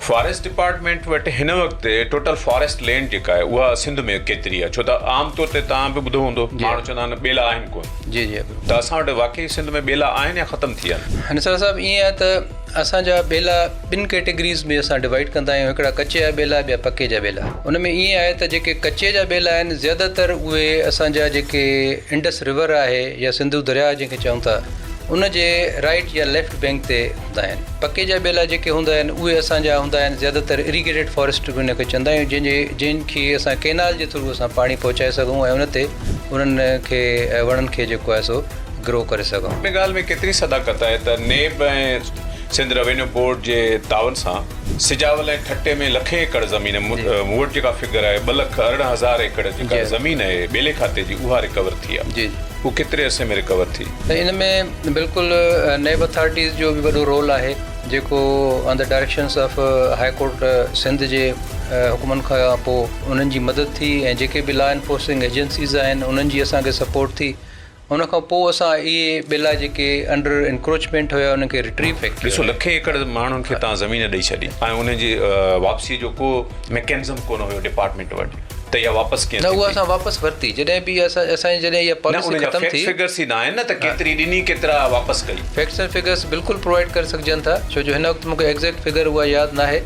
Forest department وٽ هن وقت ٽوٽل فاريسٽ لينڊ جيڪا آهي اها سنڌ ۾ ڪيتري آهي ڇو ته عام طور تي توهان به ٻڌو هوندو ماڻهو چوندا آهن ٻيلا آهن ڪونه. جي جي ته اسان وٽ واقعي سنڌ ۾ ٻيلا آهن يا ختم ٿي ويا آهن؟ نثار صاحب ائين آهي ته اسان جا ٻيلا ٻن ڪيٽيگريز ۾ اسان ڊوائيڊ ڪندا آهيون هڪڙا ڪچي جا ٻيلا ٻيا پڪي جا ٻيلا ان ۾ ائين آهي ته جيڪي ڪچي جا ٻيلا آهن زياده تر اهي اسان جا جيڪي انڊس ريور آهي يا سنڌو درياء جنهن کي چئون ٿا ان جي رائيٽ يا ليفٽ بينڪ تي هوندا آهن. پڪي جا ٻيلا جيڪي هوندا آهن اهي اسان جا هوندا آهن زياده تر اريگيٽيڊ فاريسٽ به ان کي چوندا آهيون جنهن جي جنهن کي اسان ڪينال جي ٿرو اسان پاڻي پهچائي سگهون ۽ ان تي انهن کي وڻن کي جيڪو آهي سو گرو ڪري سگهون. ان ڳالهه ۾ ڪيتري صداقت آهي ته نيب ۽ سنڌ روينيو بورڊ جي تعاون سان سجاول ۽ ٺٽي ۾ لکين ايڪڙ زمين مون وٽ جيڪا فگر آهي 2,18,000 ايڪڙ جيڪا زمين آهي ٻيلي کاتي جي اها رڪور ٿي آهي اهو ڪيتري عرصي ۾ رڪور ٿي؟ ان ۾ بلڪل نيب اٿارٽيز جو به وڏو رول آهي جيڪو on the directions of high court Sindh جي حڪمن کان پوء انهن جي مدد ٿي ۽ جيڪي به لا انفورسنگ ايجنسيز آهن انهن جي اسان کي سپورٽ ٿي ان کان پوء اسان اهي ٻيلا جيڪي انڊر انڪروچمينٽ هيا انهن کي ريٽريو ڪيو. ڏسو لکين ايڪڙ ماڻهن کي تان زمين ڏئي ڇڏي ۽ انهن جي واپسي جو ڪو ميڪنزم ڪونه هيو ڊپارٽمينٽ وٽ ته اها واپس ڪيئن نه اها اسان واپس ورتي جڏهن به اسان اسان جي جڏهن اها پاليسي ختم ٿي. نه ان جا فيڪٽس فگرس ئي نه آهن نه ته ڪيتري ڏني ڪيترا واپس ڪئي. فيڪٽس ۽ فگرس بلڪل پرووائيڊ ڪري سگهجن ٿا ڇو جو هن وقت مون کي ايگزيڪٽ فگر اها ياد ناهي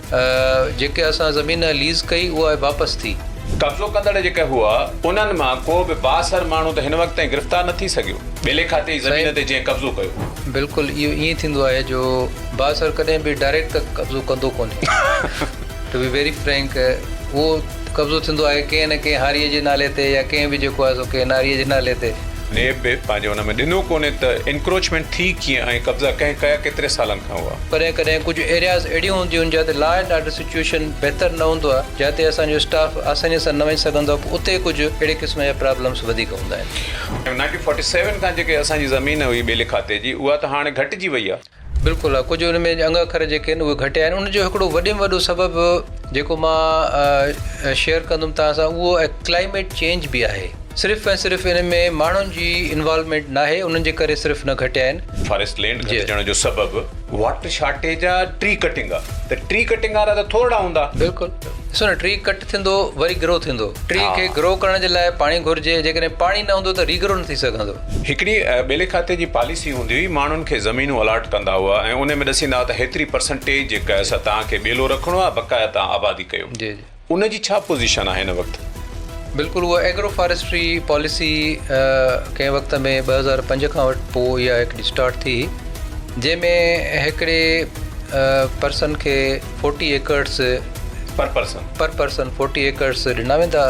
جيڪي اسان زمين ليز ڪئي اها واپس ٿي. قبضو ڪندڙ جيڪي هئا انهن مان ڪو به بااثر ماڻهو ته هن وقت تائين گرفتار نه ٿي سگهيو ٻيلي کاتي جي زمين تي جنهن قبضو ڪيو. بلڪل اهو ائين ٿيندو آهي جو بااثر ڪڏهن به ڊائريڪٽ ته قبضو ڪندو ڪونهي. ٽو بي ويري فرينڪ اهو قبضو ٿيندو آهي ڪنهن نه ڪنهن هاريء جي نالي تي يا ڪنهن به جيڪو آهي سو ڪنهن ناريء جي نالي تي. نيب به پنهنجي ان ۾ ڏنو ڪونهي ته انڪروچمينٽ ٿي ڪيئن ۽ قبضا ڪنهن ڪيا ڪيتري سالن کان هئا. ڪڏهن ڪڏهن ڪجهه ايرياز اهڙيون هونديون آهن جاتي لا اينڊ آرڊر سچوئيشن بهتر نه هوندو آهي جاتي اسان جو اسٽاف آساني سان نه وڃي سگهندو آهي پوء اتي ڪجهه اهڙي قسم جا پرابلمس وڌيڪ هوندا آهن. نائنٽين فورٽي سيون کان جيڪي اسان جي زمين هئي ٻيلي کاتي جي اها ته هاڻي گهٽجي وئي آهي. بلڪل ها ڪجهه ان ۾ انگ اکر جيڪي آهن اهي گهٽيا آهن ان جو هڪڙو وڏي ۾ وڏو سبب جيڪو مان شيئر ڪندم توهان سان اهو ڪلائميٽ چينج به آهي صرف ۽ صرف ان ۾ ماڻهن جي انوالومينٽ ناهي انهن جي ڪري صرف نه گهٽيا آهن. فاريسٽ لينڊ گهٽجڻ جو سبب واٽر شارٽيج آ ٽري ڪٽنگ آ ته ٽري ڪٽنگ وارا ته ٿورڙا هوندا. بلڪل ڏسو نه ٽري ڪٽ ٿيندو وري گرو ٿيندو ٽري کي گرو ڪرڻ جي لاء پاڻي گهرجي جيڪڏهن پاڻي نه هوندو ته ري گرو نه ٿي سگهندو. هڪڙي ٻيلي کاتي جي پاليسي هوندي هئي، ماڻهن کي زمينون الاٽ ڪندا هئا ۽ انهي ۾ ڏسيندا هئا ته هيتري پرسنٽيج جيڪا آهي سا توهان کي ٻيلو رکڻو آهي بقايا توهان آبادي ڪيو. جي جي. ان جي ڇا پوزيشن آهي هن وقت؟ بلڪل اها ايگرو فاريسٽري پاليسي ڪنهن وقت ۾ 2005 کان وٺ پوء اها هڪڙي اسٽارٽ ٿي جنهن ۾ هڪڙي پرسن کي فورٽي ايڪڙس پر پرسن. پر پرسن فورٽي ايڪڙس ڏنا ويندا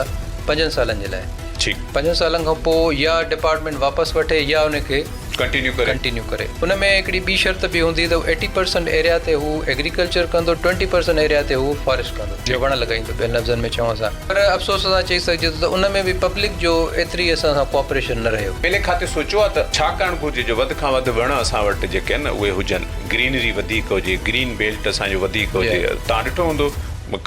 پنجن سالن جي لاء. ٺيڪ. پنجن سالن کان پوء يا ڊپارٽمينٽ واپس وٺي يا ان کي ڪنٽينيو ڪري. ڪنٽينيو ڪري. ان ۾ هڪڙي ٻي شرط به هوندي ته ايٽي پرسنٽ ايريا تي هو ايگريڪلچر ڪندو ٽوئنٽي پرسنٽ ايريا تي هو فاريسٽ ڪندو يا وڻ لڳائيندو ٻين لفظن ۾ چئون اسان. پر افسوس سان چئي سگهجي ٿو ته ان ۾ به پبلڪ جو ايتري اسان سان ڪوآپريشن نه رهيو. ٻيلي کاتي سوچيو آهي ته ڇا ڪرڻ گهرجي جو وڌ کان وڌ وڻ اسان وٽ جيڪي آهن اهي هجن گرينري وڌيڪ هجي گرين بيلٽ اسان جو وڌيڪ هجي توهان ڏٺو هوندو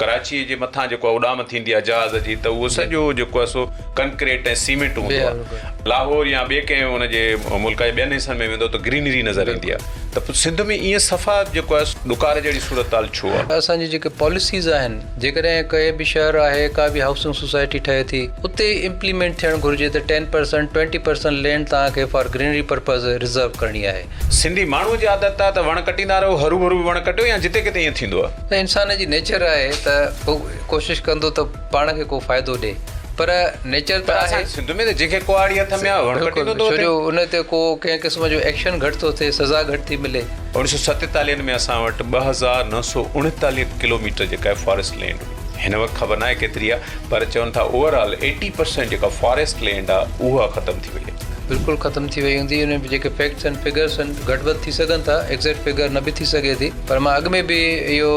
ڪراچيء جي مٿان جيڪو اڏام ٿيندي آهي جهاز جي ته اهو سڄو جيڪو آهي سو ڪنڪريٽ ۽ سيمينٽ هوندو آهي. لاهور يا ٻئي ڪنهن ان جي ملڪ جي ٻين حصن ۾ ويندو ته گرينري نظر ايندي آهي ته پوء سنڌ ۾ ائين صفا جيڪو آهي سو ڏڪار جهڙي صورتحال ڇو آهي؟ اسان جي جيڪي پاليسيز آهن جيڪڏهن ڪئي به شهر آهي ڪا به هائوسنگ سوسائٽي ٺهي ٿي اتي امپليمينٽ ٿيڻ گهرجي ته ten percent twenty percent land توهان کي فار گرينري پرپز رزرو ڪرڻي آهي. سنڌي ماڻهوء جي عادت آهي ته وڻ ڪٽيندا رهو، هروڀرو به وڻ ڪٽيو يا جتي ڪٿي ائين ٿيندو آهي. ته انسان جي نيچر آهي ته هو ڪوشش ڪندو ته پاڻ کي ڪو فائدو ڏي پر نيچر ته پر اسان آهي. سنڌ ۾ ته جنهن کي ڪهاڙي هٿ ۾ آهي وڻ بلڪل ڪٽيندو ٿو ڇو وتي. جو ان تي ڪو ڪنهن قسم جو ايڪشن گهٽ ٿو ٿئي سزا گهٽ ٿي ملي. 1947 ۾ اسان وٽ 2939 ڪلوميٽر جيڪا آهي فاريسٽ لينڊ هئي. هن وقت خبر ناهي ڪيتري آهي پر چون ٿا اوور آل ايٽي پرسينٽ جيڪا فاريسٽ لينڊ آهي اها ختم ٿي وئي آهي. بلڪل ختم ٿي وئي هوندي ان ۾ جيڪي فيڪٽس آهن فگرس آهن گهٽ وڌ ٿي سگهن ٿا ايگزيڪٽ فگر نه به ٿي سگهي ٿي پر مان اڳ ۾ به اهو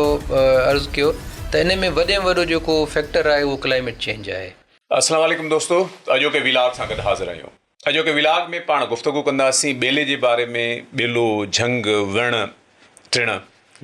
عرض ڪيو ته ان ۾ وڏي ۾ وڏو جيڪو فيڪٽر آهي اهو ڪلائميٽ چينج آهي. السلام عليڪم دوستو اڄوڪي ويلاگ سان گڏ حاضر آهيون اڄوڪي ويلاگ ۾ پاڻ گفتگو ڪنداسين ٻيلي جي باري ۾ ٻيلو جهنگ وڻ ٽڻ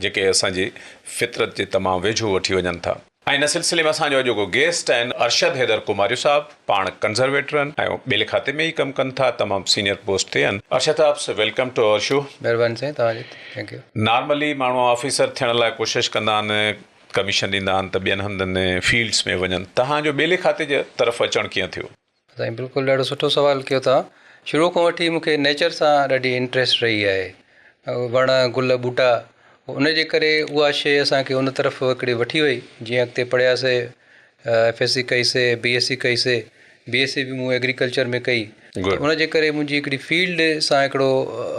جيڪي اسان جي فطرت جي تمام ويجهو وٺي وڃن ٿا. ۽ ان سلسلي ۾ اسان جو اڄوڪو گيسٽ آهن ارشد حيدر ڪماريو صاحب پاڻ ڪنزرويٽر آهن ۽ ٻيلي کاتي ۾ ئي ڪم ڪن ٿا تمام سينيئر پوسٽ تي آهن ارشد صاحب welcome to our show. مهرباني سائين توهان جي thank you. Normally ماڻهو آفيسر ٿيڻ لاء ڪوشش ڪندا آهن. ڪميشن ڏيندا آهن ته ٻين هنڌن فيلڊس ۾ وڃن توهان جو ٻيلي کاتي جي طرف اچڻ ڪيئن ٿيو؟ سائين بلڪل ڏاڍو سٺو سوال ڪيو توهان شروع کان وٺي مون کي نيچر سان ڏاڍي انٽريسٽ رهي آهي وڻ گل ٻوٽا ان جي ڪري اها شيء اسان کي ان طرف هڪڙي وٺي وئي جيئن اڳتي پڙهياسي ايف ايس سي ڪئي سي بي ايس سي ڪئي سي بي ايس سي به مون ايگريڪلچر ۾ ڪئي ته ان جي ڪري منهنجي هڪڙي فيلڊ سان هڪڙو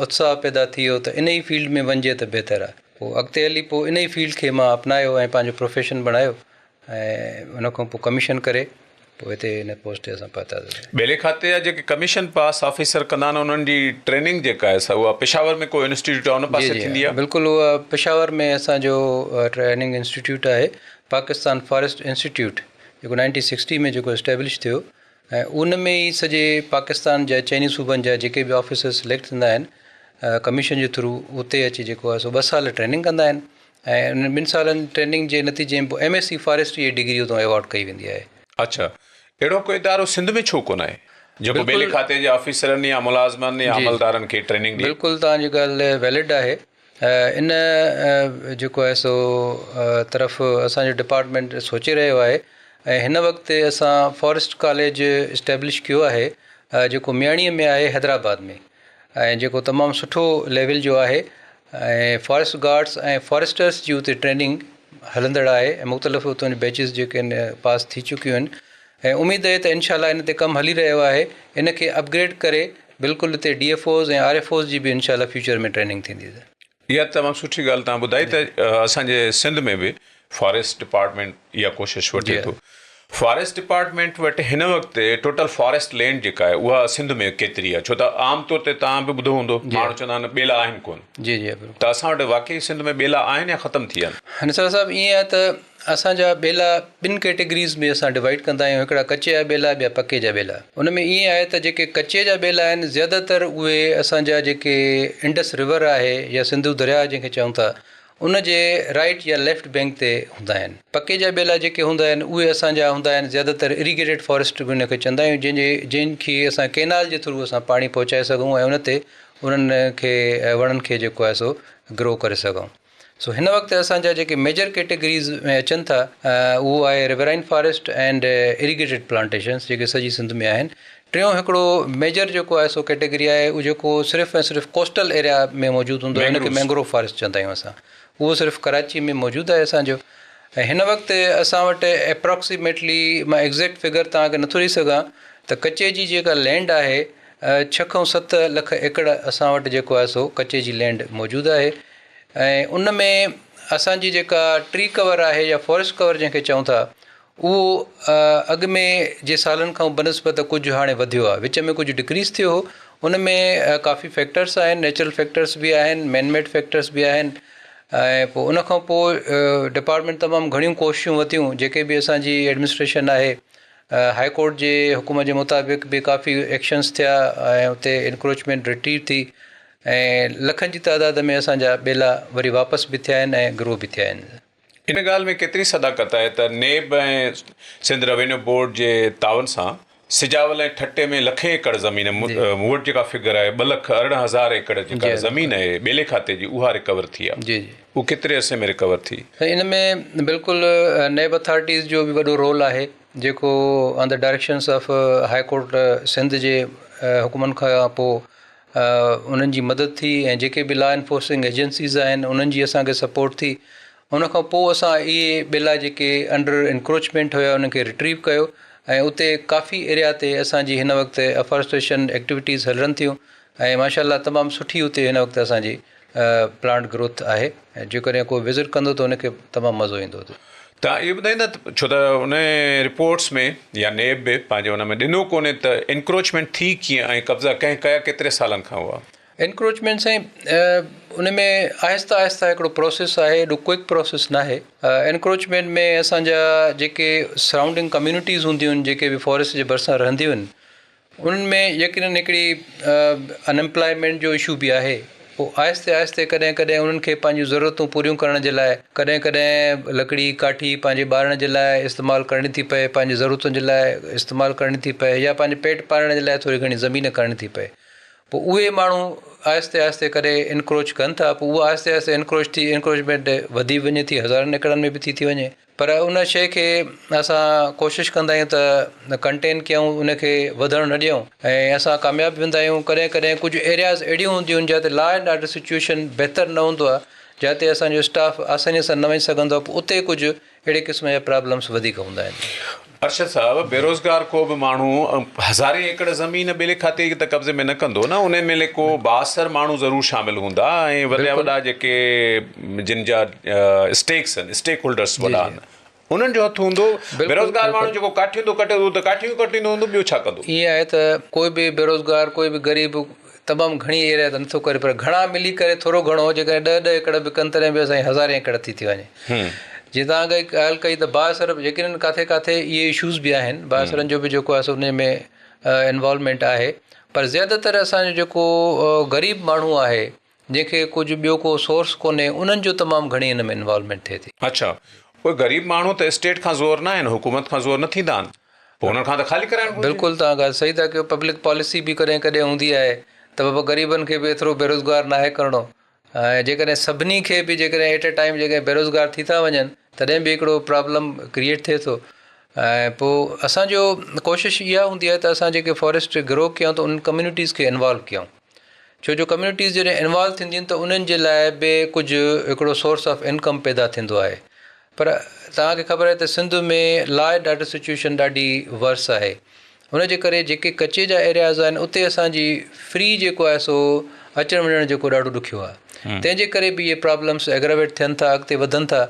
اتساهه پيدا ٿي ويو ته ان ئي فيلڊ ۾ وڃجي ته بهتر آهي پوء اڳتي هلي پوء ان ئي فيلڊ کي مان اپنايو ۽ پنهنجو پروفيشن بڻايو ۽ ان کان پوء ڪميشن ڪري پوء هتي هن پوسٽ تي اسان پهتاسين. ٻيلي کاتي جا جيڪي ڪميشن پاس آفيسر ڪندا آهن انهن جي ٽريننگ جيڪا آهي سا اها پشاور ۾ ڪو انسٽيٽيوٽ آهي ان جي پاسي جي ٿيندي آهي؟ بلڪل اها پشاور ۾ اسان جو ٽريننگ انسٽيٽيوٽ آهي پاڪستان فاريسٽ انسٽيٽيوٽ جيڪو نائنٽين سڪسٽي ۾ جيڪو اسٽيبلش ٿيو ۽ ان ۾ ئي سڄي پاڪستان جا چئني صوبن جا جيڪي به آفيسر سليڪٽ ٿيندا آهن ڪميشن جي ٿرو اتي اچي جيڪو آهي سو ٻه سال ٽريننگ ڪندا آهن ۽ انهن ٻن سالن ٽريننگ جي نتيجي ۾ پوء ايم ايس سي فاريسٽري جي ڊگري اتان ايوارڊ ڪئي ويندي آهي. اڇا اهڙو ڪو ادارو سنڌ ۾ ڇو ڪونه آهي جيڪو ٻيلي بلڪل کاتي جي آفيسرن يا ملازمن يا جي جي عملدارن کي ٽريننگ ڏئي؟ بلڪل توهان جي ڳالهه ويلڊ آهي ان جيڪو آهي سو طرف اسان جو ڊپارٽمينٽ سوچي رهيو آهي ۽ هن وقت اسان فاريسٽ ڪاليج اسٽيبلش ڪيو آهي جيڪو مياڻي ۾ آهي حيدرآباد ۾ ۽ جيڪو تمام سٺو ليول جو آهي ۽ فاريسٽ گارڊس ۽ فاريسٽرس جي اتي ٽريننگ هلندڙ آهي ۽ مختلف اتان جون بيچز جيڪي آهن پاس ٿي چڪيون آهن ۽ اميد آهي ته انشاء الله ان تي ڪم هلي رهيو آهي ان کي اپگريڊ ڪري بلڪل اتي D F Os ۽ R F Os جي به انشاء الله فيوچر ۾ ٽريننگ ٿيندي. اها تمام سٺي ڳالهه توهان ٻڌائي ته اسان جي سنڌ ۾ به فاريسٽ ڊپارٽمينٽ اها ڪوشش وٺي ٿو. فاريسٽ ڊپارٽمينٽ وٽ هن وقت ٽوٽل فاريسٽ لينڊ جيڪا آهي اها سنڌ ۾ ڪيتري آهي ڇو ته عام طور تي توهان به ٻڌو هوندو ماڻهو چوندا آهن ٻيلا آهن ڪونه جي جي بلڪل ته اسان وٽ واقعي سنڌ ۾ ٻيلا آهن يا ختم ٿي ويا آهن؟ نثار صاحب ائين آهي ته اسان جا ٻيلا ٻن ڪيٽيگريز ۾ اسان ڊوائيڊ ڪندا آهيون هڪڙا ڪچي جا ٻيلا ٻيا پڪي جا ٻيلا ان ۾ ائين آهي ته جيڪي ڪچي جا ٻيلا آهن زياده تر اهي اسان جا جيڪي انڊس ريور آهي يا سنڌو درياهه جنهن کي چئون ٿا ان جي رائيٽ يا ليفٽ بينڪ تي هوندا آهن. پڪي جا ٻيلا جيڪي هوندا آهن اهي اسان جا هوندا آهن زياده تر اريگيٽيڊ فاريسٽ به ان کي چوندا آهيون جنهن جي جنهن کي اسان ڪينال جي ٿرو اسان پاڻي پهچائي سگهون ۽ ان تي انهن کي وڻن کي جيڪو آهي سو گرو ڪري سگهون سو هن وقت اسان جا جيڪي ميجر ڪيٽيگريز ۾ اچن ٿا اهو آهي riverine forest and irrigated plantations جيڪي سڄي سنڌ ۾ آهن ٽيون هڪڙو ميجر جيڪو آهي سو ڪيٽيگري آهي اهو جيڪو صرف ۽ صرف ڪوسٽل ايريا ۾ موجود هوندو آهي ان کي مينگروو فاريسٽ چوندا آهيون اسان اهو صرف ڪراچي ۾ موجود آهي اسان جو ۽ هن وقت اسان وٽ اپروڪسيميٽلي مان ايگزيڪٽ فگر توهان کي نٿو ڏئي سگهان ته ڪچي جي جيڪا لينڊ آهي ڇهه کان ست لک ايڪڙ اسان وٽ جيڪو آهي سو ڪچي جي لينڊ موجود آهي ۽ ان ۾ اسان جي جيڪا ٽري ڪور آهي يا فاريسٽ ڪور جنهن کي چئون ٿا اهو اڳ ۾ جي سالن کان بنسبت ڪجهه هاڻي وڌيو آهي. وچ ۾ ڪجهه ڊڪريز ٿيو هو. ان ۾ ڪافي فيڪٽرس آهن، نيچرل فيڪٽرس به آهن، مين ميڊ فيڪٽرس به آهن ۽ پوء ان کان پوء ڊپارٽمينٽ تمام گهڻيون ڪوششون ورتيون جيڪي به اسان جي ايڊمنسٽريشن آهي هاء ڪورٽ جي حڪم جي مطابق به ڪافي ايڪشنس ٿيا ۽ اتي انڪروچمينٽ ريٽريو ٿي ۽ لکن جي تعداد ۾ اسان جا ٻيلا وري واپس به ٿيا آهن ۽ گرو به ٿيا آهن. ان ڳالهه ۾ ڪيتري صداقت آهي ته نيب ۽ سنڌ روينيو بورڊ جي تعاون سان سجاول ۽ ٺٽي ۾ لکين ايڪڙ زمين مون وٽ جيڪا فگر آهي 2,18,000 ايڪڙ جيڪا زمين آهي ٻيلي کاتي جي اها رڪور ٿي آهي اهو ڪيتري عرصي ۾ رڪور ٿي؟ سائين ان ۾ بلڪل نيب اٿارٽيز جو به وڏو رول آهي جيڪو on the directions of high court Sindh جي حڪمن کان پوء انهن جي مدد ٿي ۽ جيڪي به لا انفورسنگ ايجنسيز آهن انهن جي اسان کي سپورٽ ٿي ان کان پوء اسان اهي ٻيلا جيڪي انڊر انڪروچمينٽ هيا انهن کي ريٽريو ڪيو ۽ اتي ڪافي ايريا تي اسان جي هن وقت افارسٽريشن ايڪٽيوٽيز هلن ٿيون ۽ ماشاء الله تمام سٺي اتي هن وقت اسان جي پلانٽ گروٿ آهي ۽ جيڪڏهن ڪو وزٽ ڪندو ته ان کي تمام مزو ايندو اتي. توهان اهو ٻڌائيندا ته ڇو ته ان رپورٽس ۾ يا نيب به پنهنجي ان ۾ ڏنو ڪونهي ته انڪروچمينٽ ٿي ڪيئن ۽ قبضا ڪنهن ڪيا ڪيتري سالن کان هئا؟ انڪروچمينٽ سائين ان ۾ آهستي آهستي هڪڙو پروسيس آهي ايڏو ڪوئڪ پروسيس ناهي انڪروچمينٽ ۾ اسان جا جيڪي سرائونڊنگ ڪميونٽيز هونديون آهن جيڪي به فاريسٽ جي ڀرسان رهنديون آهن انهن ۾ يقينن هڪڙي ان ايمپلائمينٽ جو اشو به آهي پوء آهستي آهستي ڪڏهن ڪڏهن انهن کي پنهنجون ضرورتون پوريون ڪرڻ جي لاء ڪڏهن ڪڏهن لڪڙي ڪاٺي پنهنجي ٻارڻ جي لاء استعمال ڪرڻي ٿي پئي پنهنجي ضرورتن جي لاء استعمال ڪرڻي ٿي پئي يا پنهنجي پيٽ پالڻ جي لاء ٿوري گهڻي زمين ڪرڻي ٿي پئي. پوء اهي ماڻهو آهستي آهستي ڪري انڪروچ ڪن ٿا پوء اها آهستي آهستي انڪروچ ٿي انڪروچمينٽ وڌي وڃي ٿي هزارن ايڪڙن ۾ به ٿي ٿي وڃي پر ان شيء کي اسان ڪوشش ڪندا آهيون ته ڪنٽين ڪيون ان کي وڌڻ نه ڏيون ۽ اسان ڪامياب به هوندا آهيون ڪڏهن ڪڏهن ڪجهه ايرياز اهڙيون هونديون آهن جاتي لا اينڊ آرڊر سچوئيشن بهتر نه هوندو آهي جاتي اسان جو اسٽاف آساني سان نه وڃي سگهندو آهي پوء اتي ڪجهه اهڙي قسم جا پرابلمس وڌيڪ هوندا آهن. ارشد صاحب بيروزگار ڪو به ماڻهو هزارين ايڪڙ زمين ٻيلي کاتي جي ته قبضي ۾ نه ڪندو نه انهي ۾ ڪو بااثر ماڻهو ضرور شامل هوندا ۽ وڏا وڏا جيڪي جن جا اسٽيڪس آهن اسٽيڪ هولڊرس وڏا آهن انهن جو هٿ هوندو بيروزگار ماڻهو جيڪو ڪاٺيون ٿو ڪٽي اهو ته ڪاٺيون ئي ڪٽيندو هوندو ٻيو ڇا ڪندو. ائين آهي ته ڪوئي به بيروزگار ڪوئي به غريب تمام گهڻي ايريا ته نٿو ڪري پر گهڻا ملي ڪري ٿورو گهڻو جيڪڏهن ڏهه ڏهه ايڪڙ به ڪن تڏهن به اسان جي هزارين ايڪڙ ٿي ٿي وڃي. جيئن توهان اڳ ڳالهه ڪئي ته بااثر يقينن ڪاٿي ڪاٿي اهي اشوز به آهن بااثرن جو به جيڪو آهي سو ان ۾ انوالومينٽ آهي پر زياده تر اسان جو جيڪو غريب ماڻهو آهي جنهن کي ڪجهه ٻيو ڪو سورس ڪونهي انهن جو تمام گهڻي ان ۾ انوالومينٽ ٿئي ٿي. اڇا اهي غريب ماڻهو ته اسٽيٽ کان زور نه آهن حڪومت کان زور نه ٿيندا آهن پوء انهن کان ته خالي ڪرائڻ گهرجي. بلڪل توهان ڳالهه صحيح ٿا ڪيو پبلڪ پاليسي به ڪڏهن ڪڏهن هوندي آهي ته بابا غريبن کي به ايترو بيروزگار ناهي ڪرڻو ۽ جيڪڏهن سڀني کي به جيڪڏهن ايٽ اي ٽائيم جيڪڏهن بيروزگار ٿي ٿا وڃن تڏهن به هڪڙو پرابلم ڪريئيٽ ٿئي ٿو ۽ پوء اسانجو ڪوشش اها هوندي آهي ته اسان جيڪي فاريسٽ گرو ڪيون ته انهن ڪميونٽيز کي انوالو ڪيون ڇو جو ڪميونٽيز جڏهن انوالو ٿينديون ته انهن جي لاء به ڪجهه هڪڙو سورس آف انڪم پيدا ٿيندو آهي پر توهان کي خبر آهي ته Sindh ۾ law and order situation ڏاڍي ورس آهي ان جي ڪري جيڪي ڪچي جا ايرياز آهن اتي اسان جي فري جيڪو آهي سو اچڻ وڃڻ جيڪو ڏاڍو ڏکيو آهي تنهن جي ڪري به اهي پرابلمس ايگراويٽ ٿين ٿا اڳتي وڌن ٿا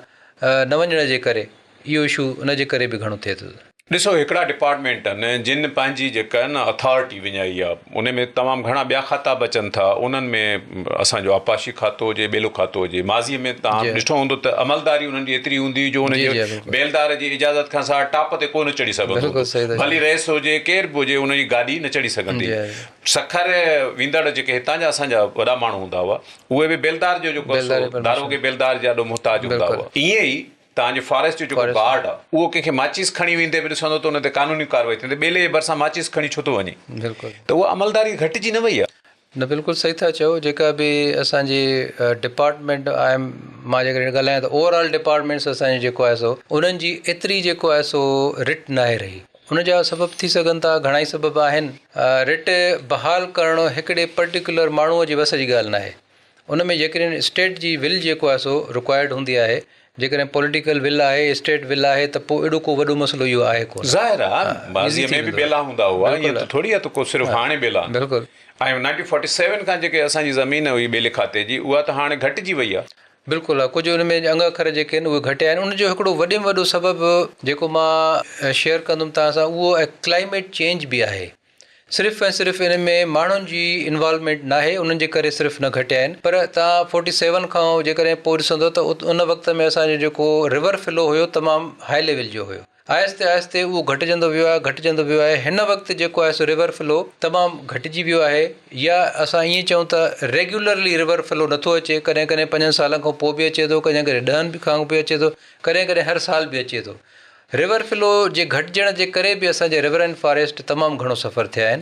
نه وڃڻ جي ڪري اهو اشو ان جي ڪري به گهڻو ٿئي ٿو. ڏسو هڪڙا ڊپارٽمينٽ آهن جن پنهنجي جيڪا آهي نه اٿارٽي وڃائي آهي ان ۾ تمام گهڻا ٻيا کاتا به اچن ٿا انهن ۾ اسان جو آبپاشي کاتو هجي ٻيلو کاتو هجي ماضي ۾ توهان ڏٺو هوندو ته عملداري انهن جي ايتري هوندي هئي جو ان جي بيلدار جي اجازت کان سواء ٽاپ تي ڪو نه چڙهي سگهندو هو ڀلي رئيس هجي ڪير به هجي ان جي گاڏي نه چڙهي سگهندي هئي سکر ويندڙ جيڪي هتان جا اسان جا وڏا ماڻهو هوندا هئا اهي به بيلدار جو جيڪو سو داروغي بيلدار جي آڏو محتاج هوندا هئا ائين ئي توهان جي فاريسٽ جو جيڪو گارڊ آ اهو ڪنهن کي ماچيس کڻي ويندي به ڏسندو ته ان تي قانوني ڪارروائي ٿيندي ٻيلي جي ڀرسان ماچيس کڻي ڇو ٿو وڃي بلڪل ته اها عملداري گهٽجي نه وئي آ. نه بلڪل صحيح ٿا چئو جيڪا به اسان جي ڊپارٽمينٽ آهي مان جيڪڏهن ڳالهايان ته اوور آل ڊپارٽمينٽس اسان جي جيڪو آهي سو انهن جي ايتري جيڪو آهي سو رٽ ناهي رهي ان جا سبب ٿي سگهن ٿا گهڻائي سبب آهن رٽ بحال ڪرڻ هڪڙي پرٽيڪولر ماڻهو جي وس جي ڳالهه ناهي ان ۾ جيڪڏهن اسٽيٽ جي ول جيڪو آهي سو رڪوائرڊ هوندي آهي، جيڪڏهن پوليٽيڪل ول آهي، اسٽيٽ ول آهي ته پوء ايڏو ڪو وڏو مسئلو اهو آهي ڪونه. ظاهر آهي ماضيء ۾ به ٻيلا هوندا هئا، ائين ته ٿوري آهي ته ڪو صرف هاڻي ٻيلا آهن. بلڪل. ۽ نائنٽين فورٽي سيون کان جيڪي اسان جي زمين هئي ٻيلي کاتي جي اها ته هاڻي گهٽجي وئي آهي. بلڪل ها ڪجهه ان ۾ انگ اکر جيڪي آهن اهي گهٽيا آهن ان جو هڪڙو وڏي ۾ وڏو سبب جيڪو مان شيئر ڪندم توهان سان اهو ڪلائميٽ چينج به آهي. صرف ۽ صرف ان ۾ ماڻهن جي انوالومينٽ ناهي انهن جي ڪري صرف نه گهٽيا آهن پر توهان فورٽي سيون کان جيڪڏهن پوء ڏسندو ته ان وقت ۾ اسان جو جيڪو ريور فلو هيو تمام هائي ليول جو هيو آهستي آهستي اهو گهٽجندو ويو آهي گهٽجندو ويو آهي هن وقت جيڪو آهي سو ريور فلو تمام گهٽجي ويو آهي يا اسان ائين چئون ته ريگيولرلي ريور فلو نٿو اچي ڪڏهن ڪڏهن پنجن سالن کان پوء به اچي ٿو ڪڏهن ڪڏهن ڏهن کان به اچي ٿو ڪڏهن ڪڏهن هر سال به اچي ٿو ريور فلو جي گهٽجڻ جي ڪري به اسان جي ريورائن فاريسٽ تمام گهڻو سفر ٿيا آهن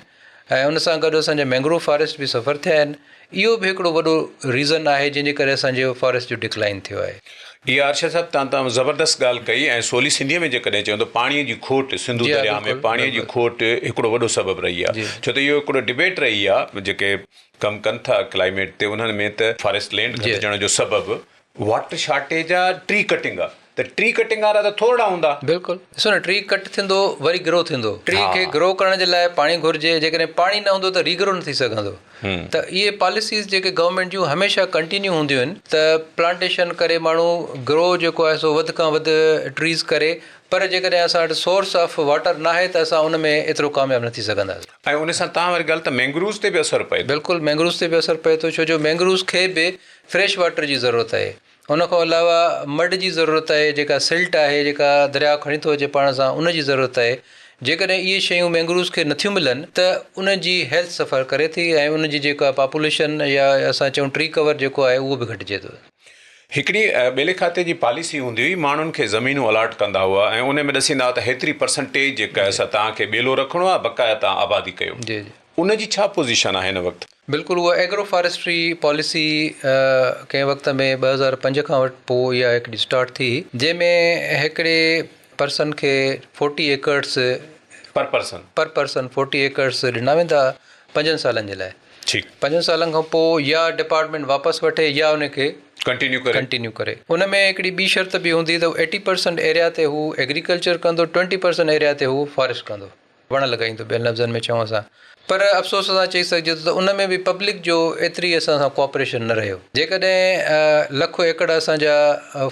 ۽ ان سان گڏ اسان جا مينگروو فاريسٽ به سفر ٿيا آهن اهو به هڪڙو وڏو ريزن آهي جنهن جي ڪري اسان جي فاريسٽ جو ڊڪلائن ٿيو آهي. اها ارشد صاحب تان تمام زبردست ڳالهه ڪئي ۽ سولي سنڌيء ۾ جيڪڏهن چئون ته پاڻيء جي کوٽ سنڌو جي ها درياء ۾ بلڪل پاڻيء جي بلڪل کوٽ هڪڙو وڏو سبب رهي آهي جي ڇو ته اهو هڪڙو ڊبيٽ رهي آهي جيڪي ڪم ڪن ٿا ڪلائميٽ تي انهن ۾ ته فاريسٽ لينڊ جي گهٽجڻ جو سبب واٽر شارٽيج آ ٽري ڪٽنگ آ ته ٽري ڪٽنگ وارا ته ٿورڙا هوندا. بلڪل ڏسو نه ٽري ڪٽ ٿيندو وري گرو ٿيندو ٽري کي گرو ڪرڻ جي لاء پاڻي گهرجي جيڪڏهن پاڻي نه هوندو ته ري گرو نه ٿي سگهندو ته اهي پاليسيز جيڪي گورنمينٽ جون هميشه ڪنٽينيو هونديون آهن ته پلانٽيشن ڪري ماڻهو گرو جيڪو آهي سو وڌ کان وڌ ٽريز ڪري پر جيڪڏهن اسان وٽ سورس آف واٽر ناهي ته اسان ان ۾ ايترو ڪامياب نه ٿي سگهنداسين. ۽ ان سان تان واري ڳالهه ته مينگروز تي به اثر پئي ٿو. بلڪل مينگروز تي به اثر پئي ٿو ڇو جو مينگروز کي به فريش واٽر جي ضرورت آهي ان کان علاوه مڊ جي ضرورت آهي جيڪا سلٽ آهي جيڪا درياء کڻي ٿو اچي پاڻ سان ان جي ضرورت آهي جيڪڏهن اهي شيون مينگروز کي نٿيون ملن ته ان جي هيلٿ سفر ڪري ٿي ۽ ان جي جيڪا پاپوليشن يا اسان چئون ٽري ڪور جيڪو آهي اهو به گهٽجي ٿو. هڪڙي ٻيلي کاتي جي پاليسي هوندي هئي ماڻهن کي زمينون الاٽ ڪندا هئا ۽ ان ۾ ڏسيندا هئا ته هيتري پرسنٽيج جيڪا آهي سا توهان کي ٻيلو رکڻو آهي بقايا توهان آبادي ڪيو جي جي. ان جي ڇا پوزيشن آهي هن وقت؟ بلڪل اها ايگرو فاريسٽري پاليسي ڪنهن وقت ۾ 2005 کان پوء اها هڪڙي اسٽارٽ ٿي جنهن ۾ هڪڙي پرسن کي forty acres per person per person forty acres ڏنا ويندا پنجن سالن جي لاء ٺيڪ. پنجن سالن کان پوء يا ڊپارٽمينٽ واپس وٺي يا ان کي ڪنٽينيو ڪري. ڪنٽينيو ڪري. ان ۾ هڪڙي ٻي شرط به هوندي ته ايٽي پرسنٽ ايريا تي هو ايگريڪلچر ڪندو ٽوئنٽي پرسنٽ ايريا تي هو فاريسٽ ڪندو وڻ لڳائيندو ٻين لفظن ۾ چئون اسان پر افسوس سان چئي سگهجي ٿو ته ان ۾ به پبلڪ جو ايتري اسان سان ڪوآپريشن نه رهيو جيڪڏهن لک ايڪڙ اسان جا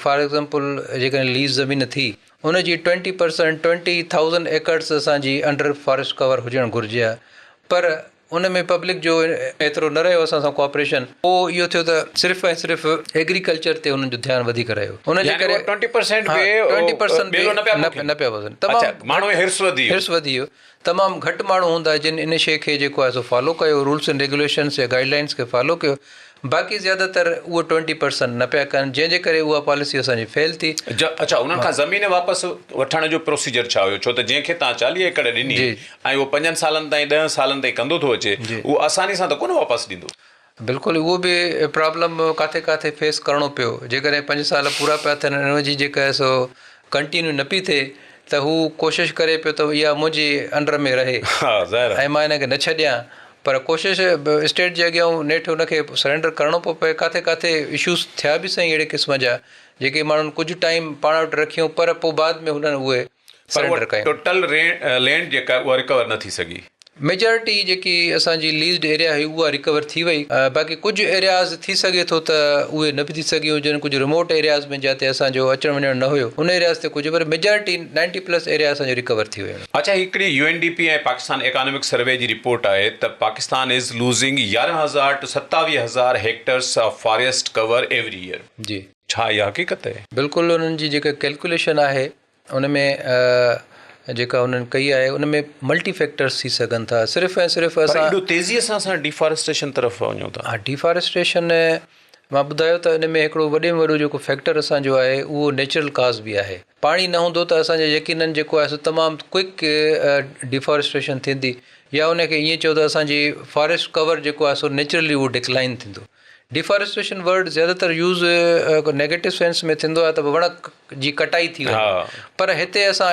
فار ايگزامپل جيڪڏهن ليز زمين ٿي ان جي twenty percent twenty thousand acres اسان جي انڊر فاريسٽ ڪور هجڻ گهرجي ها پر ان ۾ پبلڪ جو ايترو نه رهيو اسان سان ڪوآپريشن پوء اهو ٿيو ته صرف ۽ صرف ايگريڪلچر تي انهن جو ڌيان وڌيڪ رهيو ان جي يعني ڪري اهو ٽوئنٽي پرسينٽ ها به ٽوئنٽي پرسنٽ ٻيلو نه به پيا نه پوکين نه پيا پوکين اڇا تمام ماڻهو ۾ حرص وڌي ويو. حرص وڌي ويو تمام گهٽ ماڻهو هوندا جن ان شيء کي جيڪو آهي سو فالو ڪيو رولس اينڊ ريگيوليشنس يا گائيڊ لائنس کي فالو ڪيو باقي زياده تر اهو ٽوئنٽي پرسنٽ نه پيا ڪن جنهن جي ڪري اها پاليسي اسان جي فيل ٿي. اڇا انهن کان زمين واپس وٺڻ جو پروسيجر ڇا هيو ڇو ته جنهن کي توهان چاليهه ايڪڙ ڏني ۽ اهو پنجن سالن تائين ڏهن سالن تائين ڪندو ٿو اچي اهو آساني سان ته ڪونه واپس ڏيندو. بلڪل اهو به پرابلم ڪاٿي ڪاٿي فيس ڪرڻو پيو جيڪڏهن پنج سال پورا پيا ٿين ان جي جيڪا آهي سو ڪنٽينيو نه پئي ٿئي ته هو ڪوشش ڪري پيو ته اها منهنجي انڊر ۾ رهي ۽ مان ان کي نه ڇڏيان پر ڪوشش اسٽيٽ جي اڳيان نيٺ ان کي سرينڊر ڪرڻو پيو پئي ڪاٿي ڪاٿي اشوز ٿيا به سهي اهڙي قسم جا جيڪي ماڻهن ڪجهه ٽائيم پاڻ وٽ رکيون پر پوء بعد ۾ هنن اهي پر سرينڊر اها ڪيون. ٽوٽل لينڊ جيڪا آهي اها رڪور نه ٿي سگهي. ميجارٽي جيڪي اسان جي ليزڊ ايريا هئي اها رڪور ٿي وئي باقي ڪجهه ايرياز ٿي سگهي ٿو ته اهي نه به ٿي سگهيون هجن ڪجهه ريموٽ ايرياز ۾ جاتي اسان جو اچڻ وڃڻ نه هيو ان ايرياز تي ڪجهه پر ميجارٽي نائنٽي پلس ايريا اسان جو رڪور ٿي ويو. اڇا هڪڙي U N D P ۽ Pakistan economic survey جي رپورٽ آهي ته پاڪستان از لوزنگ 11 هزار ٽو 27 هزار hectares of forest cover every year. جي. ڇا اها حقيقت آهي؟ بلڪل انهن جي جيڪا ڪيلڪيوليشن آهي ان ۾ جيڪا انهن ڪئي آهي ان ۾ ملٽي فيڪٽرز ٿي سگهن ٿا صرف ۽ صرف پر اسان ايڏو تيزيء سان اسان ڊيفاريسٽيشن طرف وڃون ٿا. ها ڊيفاريسٽيشن مان ٻڌايو ته ان ۾ هڪڙو وڏي ۾ وڏو جيڪو فيڪٽر اسان جو آهي اهو نيچرل ڪاز به آهي پاڻي نه هوندو ته اسان جي يقينن جيڪو آهي سو تمام ڪوئڪ ڊيفاريسٽيشن ٿيندي يا ان کي ائين چئو ته اسان جي فاريسٽ ڪور جيڪو آهي سو نيچرلي اهو ڊڪلائن ٿيندو ڊيفاريسٽيشن ورڊ زياده تر يوز نيگيٽو سينس ۾ ٿيندو آهي ته وڻ جي ڪٽائي ٿي وڃي پر هتي اسان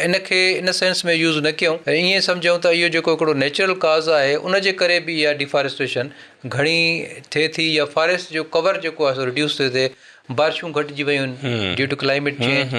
ان کي ان سينس ۾ يوز نه ڪيون ۽ ائين سمجهون ته اهو جيڪو هڪڙو نيچرل ڪاز آهي ان جي ڪري به اها ڊيفاريسٽيشن گهڻي ٿئي ٿي يا فاريسٽ جو ڪور جيڪو آهي سو رڊيوس ٿو ٿئي بارشون گهٽجي ويون آهن due to climate change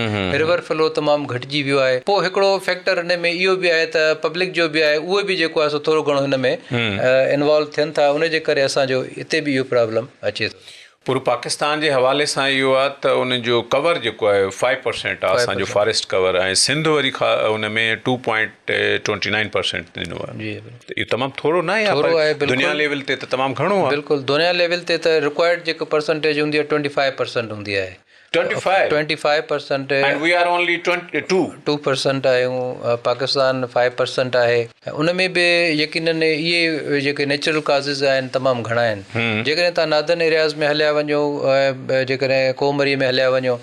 river flow تمام گهٽجي ويو آهي پوء هڪڙو فيڪٽر ان ۾ اهو به آهي ته پبلڪ جو به آهي اهو به جيڪو آهي سو ٿورو گهڻو هن ۾ انوالو ٿين ٿا ان جي ڪري اسان جو هتي به اهو پرابلم اچي ٿو. پر پاڪستان جي حوالي سان اهو آهي ته ان جو ڪور جيڪو آهي فائيو پرسينٽ آهي اسان جو فاريسٽ ڪور ۽ سنڌ وري ان ۾ two point twenty nine percent ڏنو آهي ته اهو تمام ٿورو ناهي ٿورو آهي بلڪل دنيا ليول تي ته تمام گهڻو آهي. بلڪل دنيا ليول تي ته رڪوائرڊ جيڪو پرسنٽيج هوندي آهي ٽوئنٽي فائيو پرسنٽ هوندي آهي. Twenty five? Twenty five percent. And we are only twenty two. Two percent آهيون پاڪستان فائيو پرسنٽ آهي ان ۾ به يقينن اهي جيڪي نيچرل ڪازز آهن تمام گهڻا آهن جيڪڏهن توهان ناردرن ايرياز ۾ هليا وڃو ۽ جيڪڏهن ڪوهه مري ۾ هليا وڃو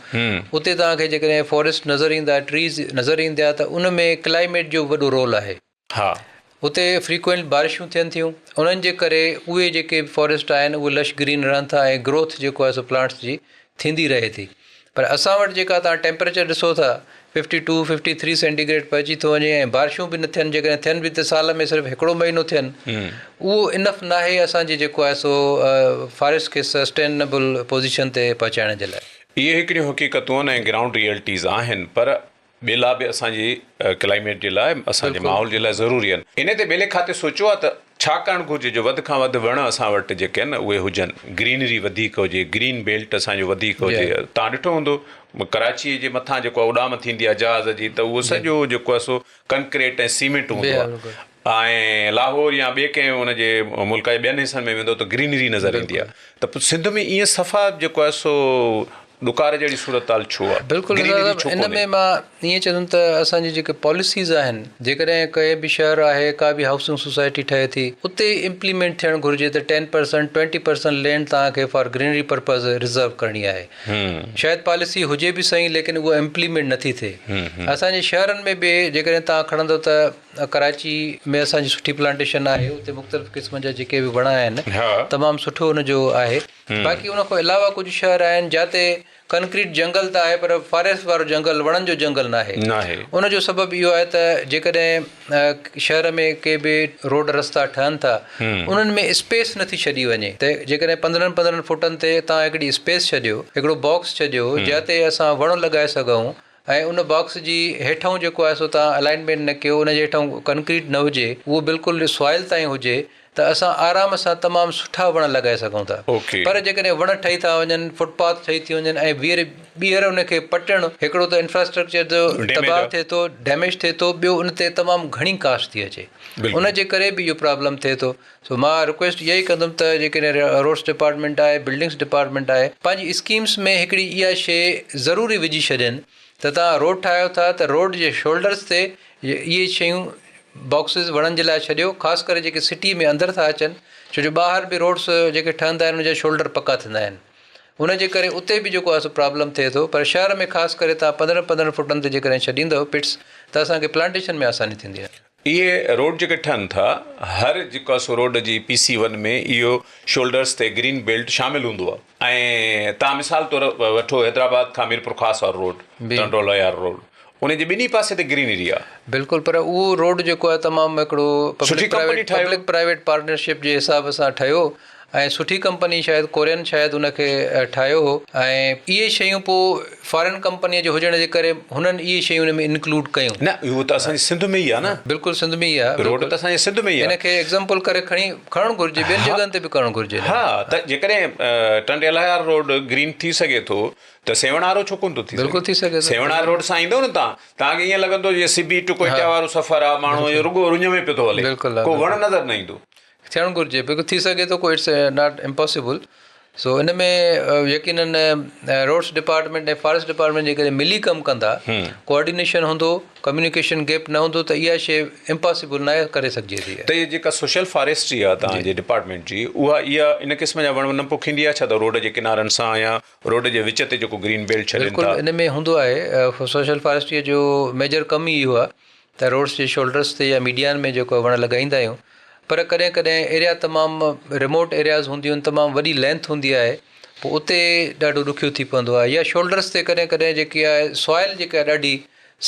اتي توهان کي جيڪڏهن فاريسٽ نظر ايندا ٽريز نظر ايندا ته ان ۾ ڪلائميٽ جو وڏو رول آهي. ها. اتي فريڪوئنٽ بارشون ٿين ٿيون انهن جي ڪري اهي جيڪي به فاريسٽ آهن اهي لش گرين رهن ٿا ۽ گروٿ جيڪو آهي سو پلانٽس جي ٿيندي رهي ٿي پر اسان وٽ جيڪا توهان ٽيمپريچر ڏسو ٿا fifty two fifty three centigrade پهچي ٿو وڃي ۽ بارشون به نه ٿين جيڪڏهن ٿين به ته سال ۾ صرف هڪڙو مهينو ٿين اهو انف ناهي اسان جي جيڪو آهي سو فاريسٽ کي سسٽينبل پوزيشن تي پهچائڻ جي لاء. اهي هڪڙيون حقيقتون ۽ گرائونڊ ريئلٽيز آهن پر ٻيلا به اسان جي ڪلائميٽ جي لاء اسان جي ماحول جي لاء ضروري آهن. انهي تي ٻيلي کاتي سوچيو آهي ته ڇا ڪرڻ گهرجي جو وڌ کان وڌ وڻ اسان وٽ جيڪي آهن اهي هجن، گرينري وڌيڪ هجي، گرين بيلٽ اسان جو وڌيڪ هجي. توهان ڏٺو هوندو ڪراچي جي مٿان جيڪو آهي اڏام ٿيندي آهي جهاز جي ته اهو سڄو جيڪو آهي سو ڪنڪريٽ ۽ سيمينٽ هوندو آهي ۽ لاهور يا ٻئي ڪنهن ان جي ملڪ جي ٻين حصن ۾ ويندو ته گرينري نظر ايندي آهي ته پوء سنڌ ۾ ائين صفا جيڪو آهي سو ڏڪار جهڙي صورتحال ڇو آ؟ بلڪل رضا گرينري صاحب ڇو ان ڪونهي؟ ۾ مان ائين چوندم ته اسان جي جيڪي پاليسيز آهن جيڪڏهن ڪنهن به شهر آهي ڪا به هائوسنگ سوسائٽي ٺهي ٿي اتي امپليمينٽ ٿيڻ گهرجي ته ten percent twenty percent land توهان کي فار گرينري پرپز رزرو ڪرڻي آهي شايد پاليسي هجي به سهي ليڪن اها امپليمينٽ نٿي ٿئي اسان جي شهرن ۾ به جيڪڏهن توهان کڻندو ته ڪراچي ۾ اسان جي سٺي پلانٽيشن آهي اتي مختلف قسمن جا جيڪي به وڻ آهن تمام سٺو ان جو آهي باقي ان کان علاوه ڪجهه شهر آهن جاتي ڪنڪريٽ جنگل ته آهي پر فاريسٽ وارو جنگل وڻن جو جنگل ناهي. ان جو سبب اهو آهي ته جيڪڏهن شهر ۾ ڪي به روڊ رستا ٺهن ٿا انهن ۾ اسپيس نٿي ڇڏي وڃي ته جيڪڏهن پندرهن پندرهن فوٽن تي توهان هڪڙي اسپيس ڇڏيو هڪڙو باڪس ڇڏيو جاتي اسان وڻ لڳائي سگهون ۽ ان باڪس جي هيٺئون جيڪو آهي سو توهان الائنمينٽ نه ڪيو ان جي هيٺئون ڪنڪريٽ نه هجي اهو بلڪل سوائل تائين هجي ته اسان آرام سان تمام سٺا وڻ لڳائي سگهون ٿا پر جيڪڏهن وڻ ٺهي ٿا وڃن فٽ پاٿ ٺهي ٿي وڃن ۽ ٻيهر ٻيهر ان کي پٽڻ هڪڙو ته انفراسٽرڪچر جو تباهه ٿئي ٿو ڊيميج ٿئي ٿو ٻيو ان تي تمام گهڻي ڪاسٽ ٿي اچي ان جي ڪري به اهو پرابلم ٿئي ٿو سو مان رڪويسٽ اها ئي ڪندم ته جيڪڏهن روڊس ڊپارٽمينٽ آهي بلڊنگس ڊپارٽمينٽ آهي پنهنجي اسڪيمس ۾ هڪڙي اها شيء ضروري وجهي ڇڏين ته توهان روڊ ٺاهيو ٿا ته روڊ جي شولڊرس تي اهي شيون باڪسز وڻن جي لاء ڇڏيو خاص ڪري جيڪي سٽي ۾ اندر ٿا اچن ڇو جو ٻاهر به روڊس جيڪي ٺهندا آهن ان جا شولڊر پڪا ٿيندا آهن ان جي ڪري اتي به جيڪو آهي سو پرابلم ٿئي ٿو پر شهر ۾ خاص ڪري توهان پندرهن پندرهن فوٽن تي جيڪڏهن ڇڏيندو پٽس ته اسان کي پلانٽيشن ۾ آساني ٿيندي. اهي روڊ جيڪي ٺهن ٿا هر جيڪو آهي سو روڊ جي پي سي ون ۾ اهو شولڊرس تي گرين بيلٽ شامل هوندو آهي ۽ توهان مثال طور وٺو حيدرآباد کان ميرپورخاص وارو روڊ ٽنڊو الهيار روڊ ان جي ٻنهي پاسي تي گرينري آهي. بلڪل پر اهو روڊ جيڪو آهي تمام هڪڙو سٺي ڪمپني ٺاهيو. پبلڪ پرائيويٽ پارٽنرشپ جي حساب سان ٺهيو ۽ سٺي ڪمپني شايد ڪورين شايد ان کي ٺاهيو هو ۽ اهي شيون پوء فارين ڪمپني جي هجڻ جي ڪري هنن اهي شيون ان ۾ انڪلوڊ ڪيون. نه اهو ته اسان جي سنڌ ۾ ئي آهي نه. بلڪل سنڌ ۾ ئي آهي. روڊ ته اسان جي سنڌ ۾ ئي آهي. ان کي ايگزامپل ڪري کڻي کڻڻ گهرجي ٻين جڳهن تي به ڪرڻ گهرجي. ها ته جيڪڏهن ٽنڊي الهيار روڊ گرين ٿي سگهي ٿو ته سيوهڻ وارو ڇو ڪونه ٿو ٿي سگهي. بلڪل ٿي سگهي ٿو. سيوهڻ واري روڊ سان ايندو نه توهان توهان کي ائين لڳندو جيئن سبي ٽو ڪوئيٽا وارو سفر آهي ماڻهو رڳو رڃ ۾ پيو ٿو هلي ڪو وڻ نظر نه ايندو. ٿيڻ گهرجي بلڪل ٿي سگهي ٿو ڪو it's not impossible سو ان ۾ يقينن روڊس ڊپارٽمينٽ ۽ فاريسٽ ڊپارٽمينٽ جيڪڏهن ملي ڪم ڪندا ڪوآرڊينيشن هوندو ڪميونيڪيشن گيپ نه هوندو ته اها شي امپاسيبل ناهي ڪري سگهجي ٿي. ته هي جيڪا سوشل فاريسٽري آهي توهان جي ڊپارٽمينٽ جي اها اها ان قسم جا وڻ نه پوکيندي آهي ڇا ته روڊ جي ڪنارن سان يا روڊ جي وچ تي جيڪو گرين بيلٽ ڇڏين ٿا. بلڪل ان ۾ هوندو آهي سوشل فاريسٽري جو ميجر ڪم ئي اهو آهي ته روڊس جي شولڊرس تي يا ميڊيان ۾ جيڪو وڻ لڳائيندا آهيون پر ڪڏهن ڪڏهن ايريا تمام ريموٽ ايرياز هونديون آهن تمام وڏي لينٿ هوندي آهي پوء اتي ڏاڍو ڏکيو ٿي پوندو آهي يا شولڊرس تي ڪڏهن ڪڏهن جيڪي آهي سوائل جيڪا آهي ڏاڍي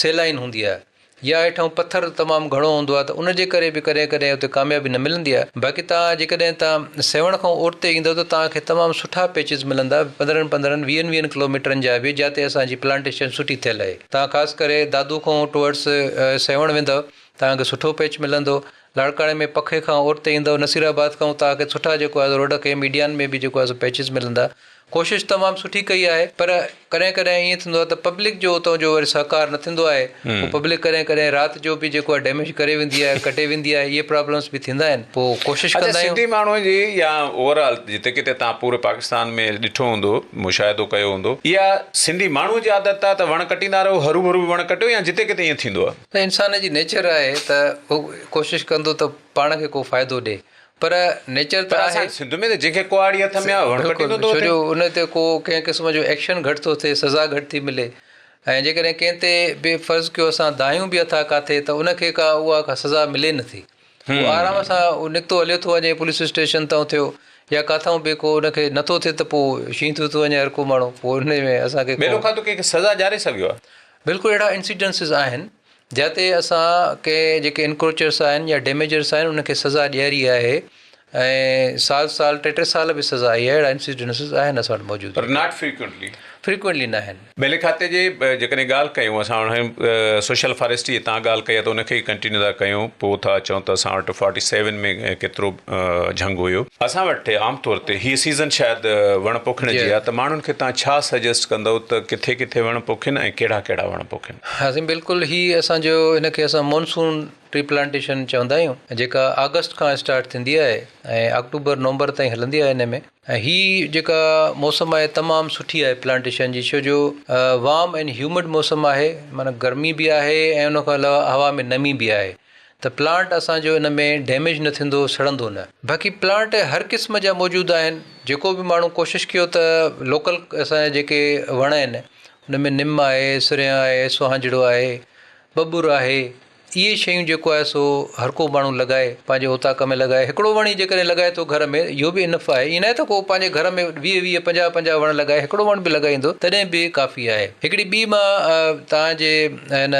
سيلائن هوندي آهي يا هيٺئون پٿر تمام گهڻو هوندو آهي ته ان جي ڪري به ڪڏهن ڪڏهن اتي ڪاميابي نه ملندي آهي باقي توهان جيڪڏهن توهان سيوهڻ کان اورتي ايندو ته توهان کي تمام سٺا پيچز ملندا پندرهن پندرهن ويهن ويهن ڪلوميٽرن جا به جاتي اسان جي پلانٽيشن سٺي ٿيل آهي توهان خاص ڪري دادو کان ٽوئرڊس سيوهڻ ويندو توهان کي سٺو پيچ ملندو لاڙڪاڻي ۾ پکي کان اورتي ايندؤ نصير آباد کان توهان کي سٺا جيڪو آهي سو روڊ کي ميڊيان ۾ به جيڪو آهي سو پيچز ملندا ڪوشش تمام سٺي ڪئي آهي پر ڪڏهن ڪڏهن ائين ٿيندو آهي ته پبلڪ جو اتان جو وري سهڪار نه ٿيندو آهي پوء پبلڪ ڪڏهن ڪڏهن رات جو به جيڪو آهي ڊيميج ڪري ويندي آهي ڪٽي ويندي آهي اهي پرابلمس به ٿيندا آهن پوء ڪوشش اڇا ڪندا آهيون. سنڌي ماڻهو جي يا اوور آل جتي ڪٿي توهان پوري پاڪستان ۾ ڏٺو هوندو مشاهدو ڪيو هوندو اها سنڌي ماڻهو جي عادت آهي ته وڻ ڪٽيندا رهو هروڀرو به وڻ ڪٽيو يا جتي ڪٿي ائين ٿيندو آهي. ته انسان جي نيچر آهي ته هو ڪوشش ڪندو ته پاڻ کي ڪو فائدو ڏي پر نيچر ته پر آهي. اسان سنڌ ۾ ته جنهن کي ڪهاڙي هٿ ۾ آهي وڻ بلڪل ڪٽيندو ٿو ڇو وتي. جو ان تي ڪو ڪنهن قسم جو ايڪشن گهٽ ٿو ٿئي سزا گهٽ ٿي ملي ۽ جيڪڏهن ڪنهن تي به فرض ڪيو اسان دانهيون به اٿا ڪاٿي ته ان کي ڪا اها ڪا سزا ملي نٿي هو آرام سان اهو نڪتو هليو ٿو وڃي پوليس اسٽيشن تان ٿيو يا ڪاٿائون به ڪو ان کي نٿو ٿئي ته پوء شينهن ٿيو ٿو وڃي هر ڪو ماڻهو پوء ان ۾ اسان کي ٻيلو کاتو ڪنهن کي سزا ڏياري سگهيو آهي؟ بلڪل اهڙا انسيڊنسز آهن جاتي اسان ڪي جيڪي انڪروچرس آهن يا ڊيميجرس آهن انهن کي سزا ڏياري آهي ۽ سال سال ٽي ٽي سال به سزا آئي آهي اهڙا انسيڊنسز آهن اسان وٽ موجود پر not frequently. Frequently نه آهن. ٻيلي کاتي جي جيڪڏهن ڳالهه ڪيون اسان هاڻي سوشل فاريسٽري جي تان ڳالهه ڪئي آهي ته ان کي ئي ڪنٽينيو ٿا ڪيون پوء ٿا چئون ته اسان وٽ فورٽي سيون ۾ ڪيترو جهنگ هيو. اسان وٽ عام طور تي هي سيزن شايد وڻ پوکڻ جي آهي ته ماڻهن کي توهان ڇا سجيسٽ ڪندؤ ته ڪٿي ڪٿي وڻ پوکين ۽ ڪهڙا ڪهڙا وڻ پوکين؟ ها سائين بلڪل هي اسان جو هن کي اسان مونسون ٽري پلانٽيشن چوندا آهيون جيڪا آگسٽ کان اسٽارٽ ٿيندي آهي ۽ آڪٽوبر نومبر تائين هلندي آهي ان ۾ ۽ هي جيڪا موسم آهي تمام سٺي آهي پلانٽيشن جي ڇو جو وارم اينڊ هيومڊ موسم آهي معنيٰ گرمي به آهي ۽ ان کان علاوه هوا ۾ نمي به آهي ته پلانٽ اسان جو ان ۾ ڊيميج نه ٿيندو سڙندو نه. باقي پلانٽ هر قسم جا موجود آهن جيڪو به ماڻهو ڪوشش ڪيو ته لوڪل اسان جا جيڪي وڻ آهن ان ۾ نم آهي سريان آهي سهانجڙو آهي ٻٻر آهي اهي شيون جيڪو آهي سو هر ڪو ماڻهو لڳائي پنهنجي اوطاق ۾ لڳائي هڪڙو وڻ ئي جيڪڏهن لڳائي ٿو گهر ۾ اهو به انف آهي ائين ناهي ته ڪو پنهنجي گهر ۾ ويهه ويهه پنجاهه پنجاهه وڻ لڳائي هڪڙو وڻ به لڳائيندو تڏهن به ڪافي آهي هڪڙي ٻي مان توهان جي هن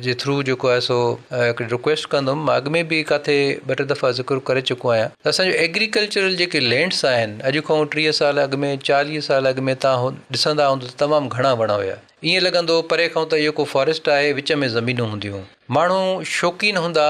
جي ٿرو جيڪو آهي سو هڪڙي رڪويسٽ ڪندم مان اڳ ۾ به ڪاٿي ٻه ٽي دفعا ذڪر ڪري چڪو آهيان ته اسان جو ايگريڪلچرل جيڪي لينڊس آهن اڄ کان ٽيهه سال اڳ ۾ چاليهه سال اڳ ۾ توهان ڏسندا هوندو ته تمام گهڻا وڻ هيا ائين لڳندو هو پري کان ته اهو ڪو فاريسٽ آهي، وچ ۾ زمينون هونديون. ماڻهو شوقين هوندا